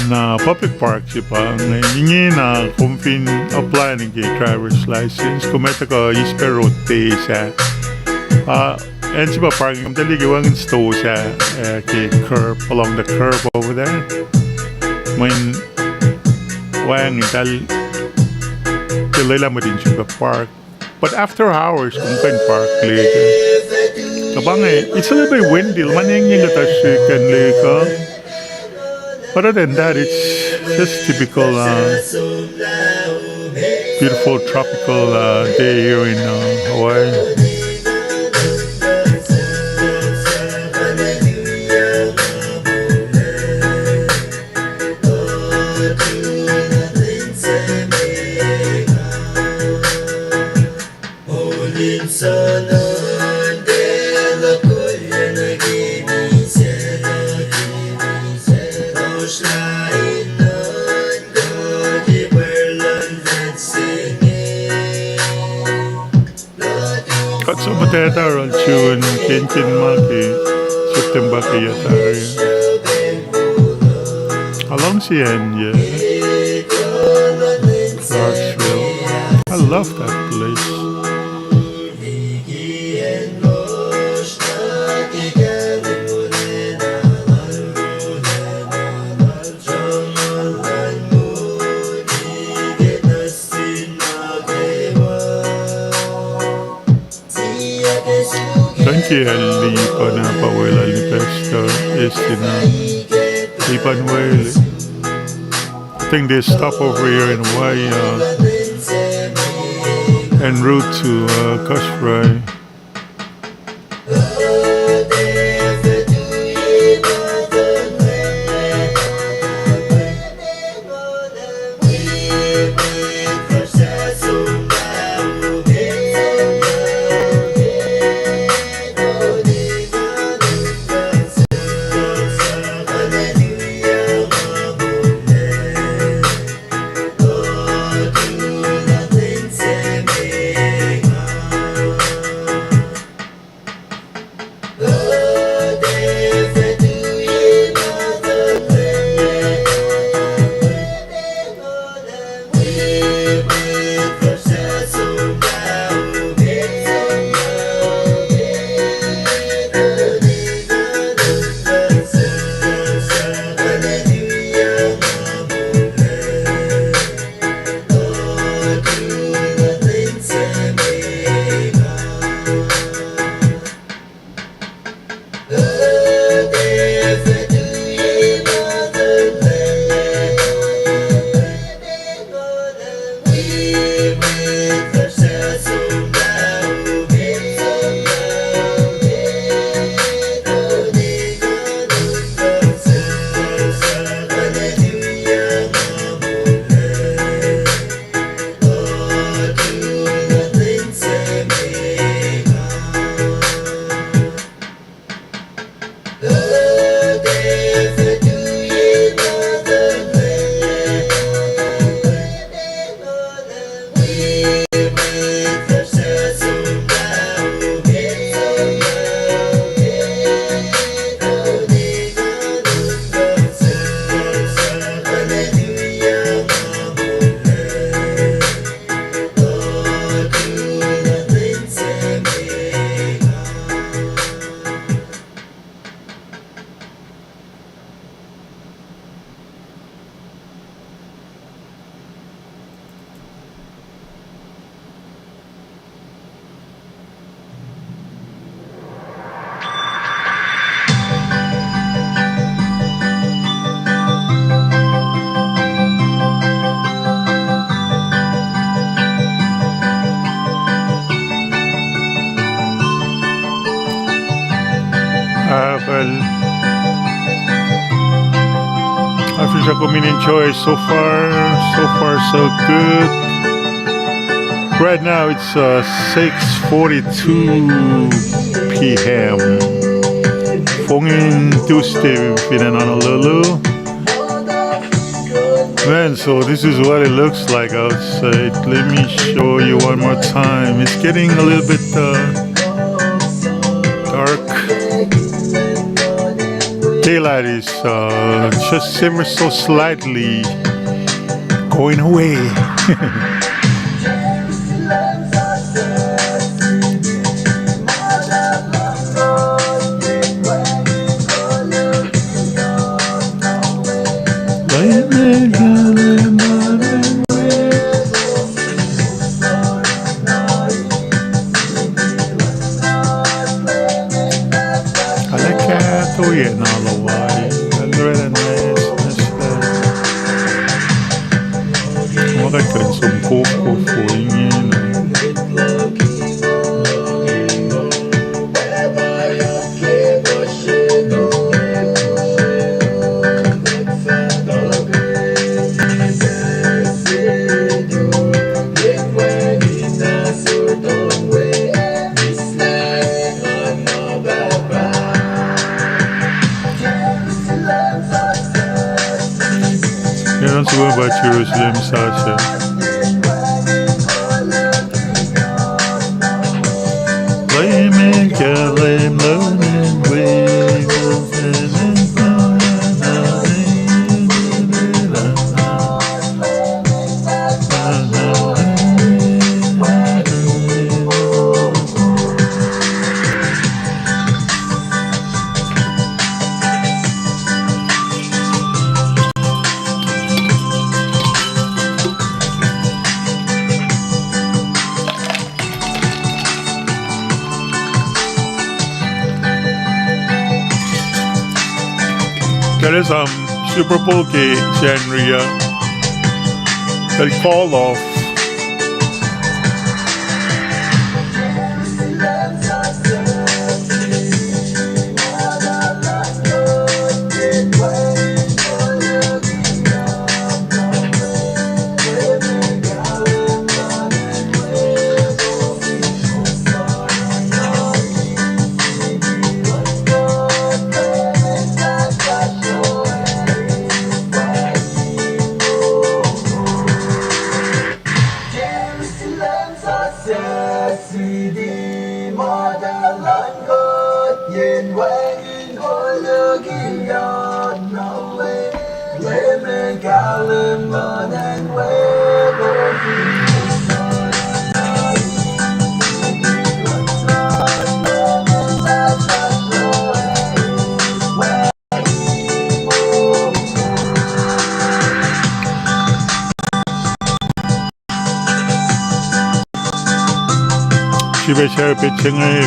Na public park se pa inge, ingena kom fin apply nuh ke driver's license, kom ac tuhkuh eis pac road test ah. Ah, acn se pa parking, komtal liye ke wacngihn stosah, uh, ke curb, along the curb over there. Mweyen wacngihn, eltahl tiac lwelah mwet in suk park. But after hours, kom kuh in park liki. Tuh pa inge, it's a little bit windy, luhman engyeng kuhtuh srihk acn liki. Other than that, it's just typical, uh, beautiful tropical, uh, day here in, uh, Hawaii. Kuht som muhtwacta oruh June, kihtin ma ke September ke yac tari. Aluhngse acn yac, Clarksville. I love that place. Thank you, Lipan, uh, Pawela, Lipesta, Estina, Lipan Wele. I think they stop over here in Hawaii, uh, en route to, uh, Kosrae. Ah, well, I feel like I'm enjoy so far, so far so good. Right now it's, uh, six forty-two p.m. Fongin Tuesday fin acn Honolulu. Man, so this is what it looks like outside. Let me show you one more time. It's getting a little bit, uh, dark. Daylight is, uh, just ever so slightly going away. Nga nuhnkuh pa Jerusalem sasuc. Leum El kahlwem luhn acn we. Kuht esam Super Bowl ke Sacnri uh, el call off. Srihpac share petsac inge.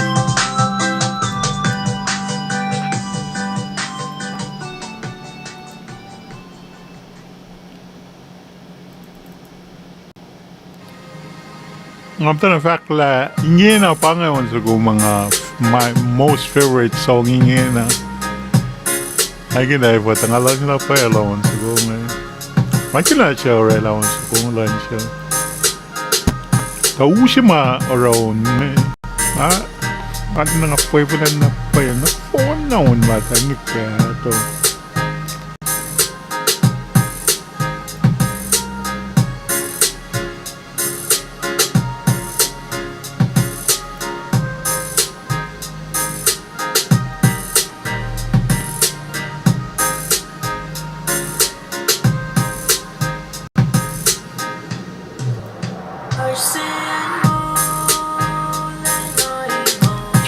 Nga muhtana fahk lah ingena pa inge on soko ma nga, my most favorite song ingena. Ac kena efuh tuh nga luhngse na pwacye lah on soko inge. Ma kena suc oraclah on soko luhn suc. Tuh use ma oruh on me. A, a na nga pwacye na pwacye na on ma tuh nge kahto.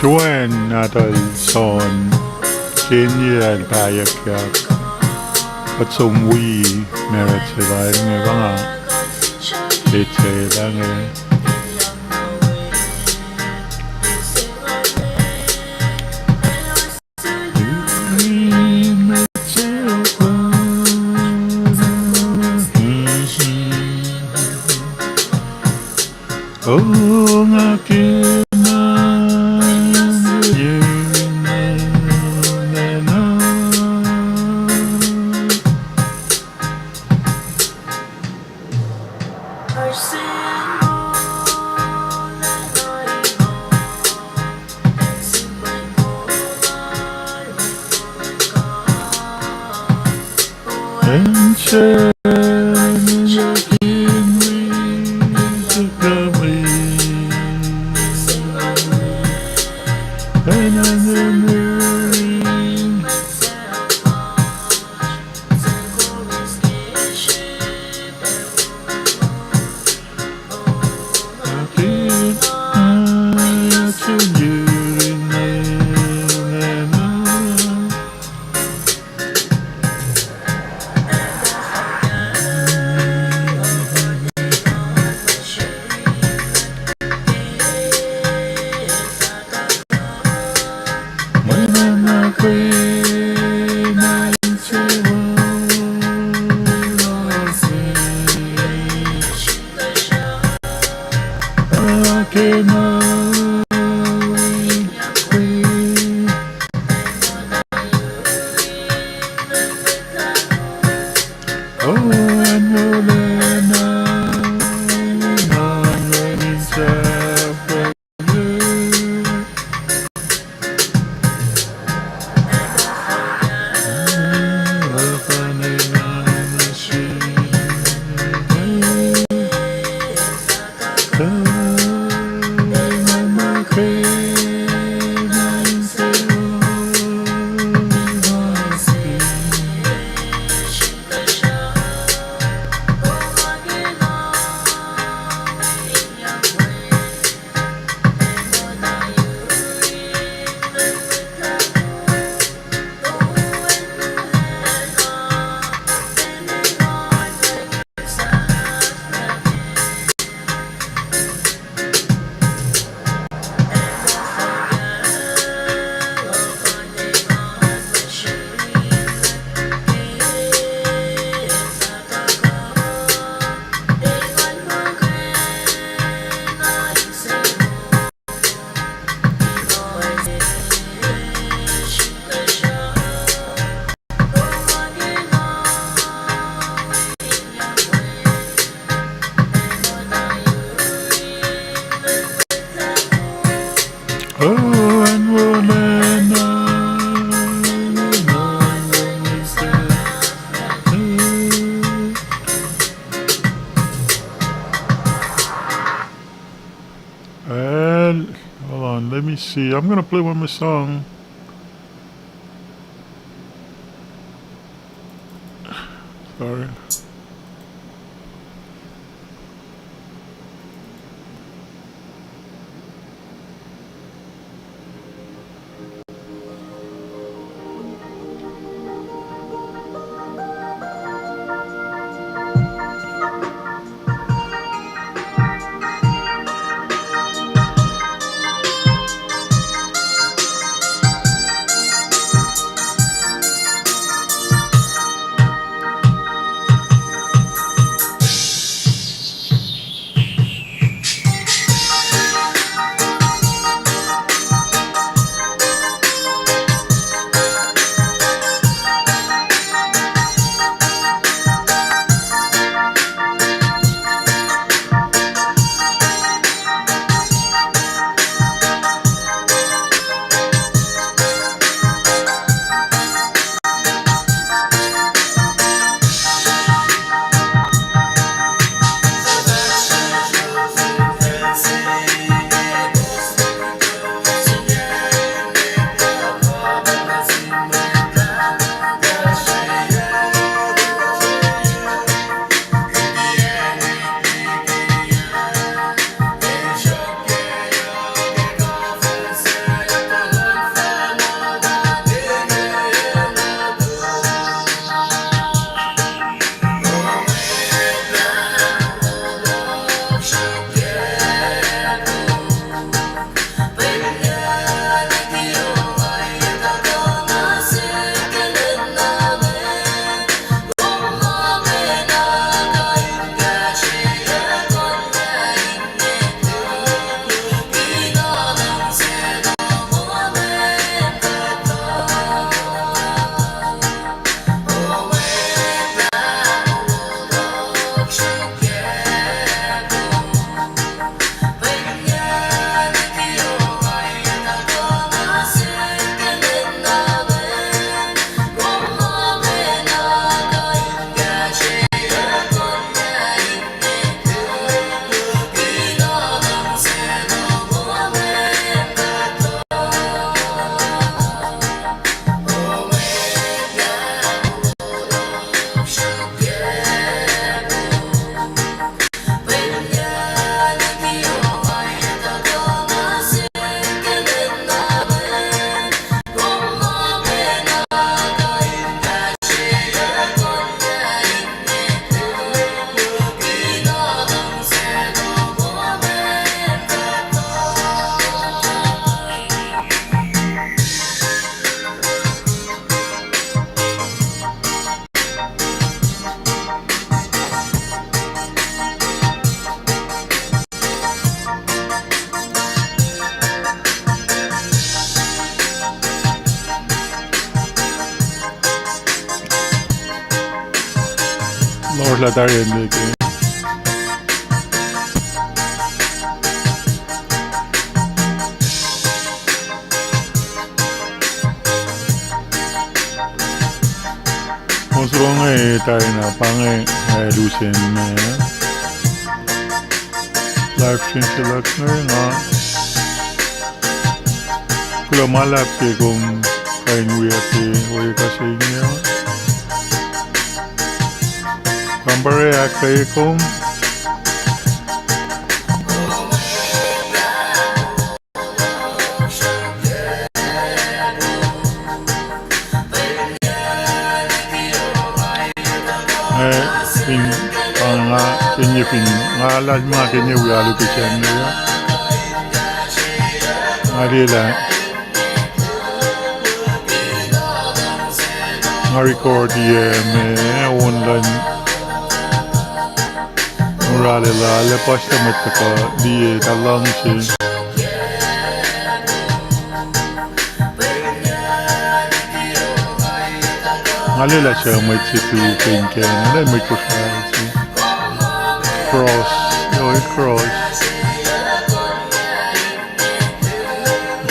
Joanne nahtuhl John, Jane el pahyuckyak. Kuht som wi marriage se pa inge pa nga petsac lah inge. Oh, and we'll never, and hold on, let me see. I'm gonna play one more song. Sorry. Lord lah tari in liki. Kom soko inge tari na pa inge, eh, lusen, eh, live stream se luhk inge nga kuloh ma luhlahp ke kom kuh in wi ke ohiyac se inge. Kampare ahkkweye kom. Eh, fin, pa nga, kenye fin, nga lah ma kenye wi alu ke sacn ya. Nga liye lah nga record ye me on luhn mura lal ah, lah puhs mwet tuhkuh liye tuh luhngse. Nga liye lah suc mwet se tu ke inkacnek, mwet Kosrae se. Cross, yo, Cross.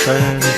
Thank you.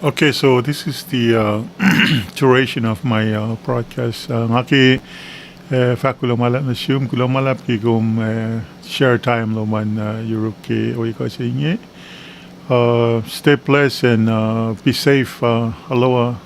Okay, so this is the uh, duration of my uh, broadcast. Uh, nga ke uh, fahk kuloh ma luhlahp nuh sum, kuloh ma luhlahp ke kom uh, share time lom an uh, yuruk ke ohiyac se inge. Uh, stay blessed and uh, be safe, uh, aloha.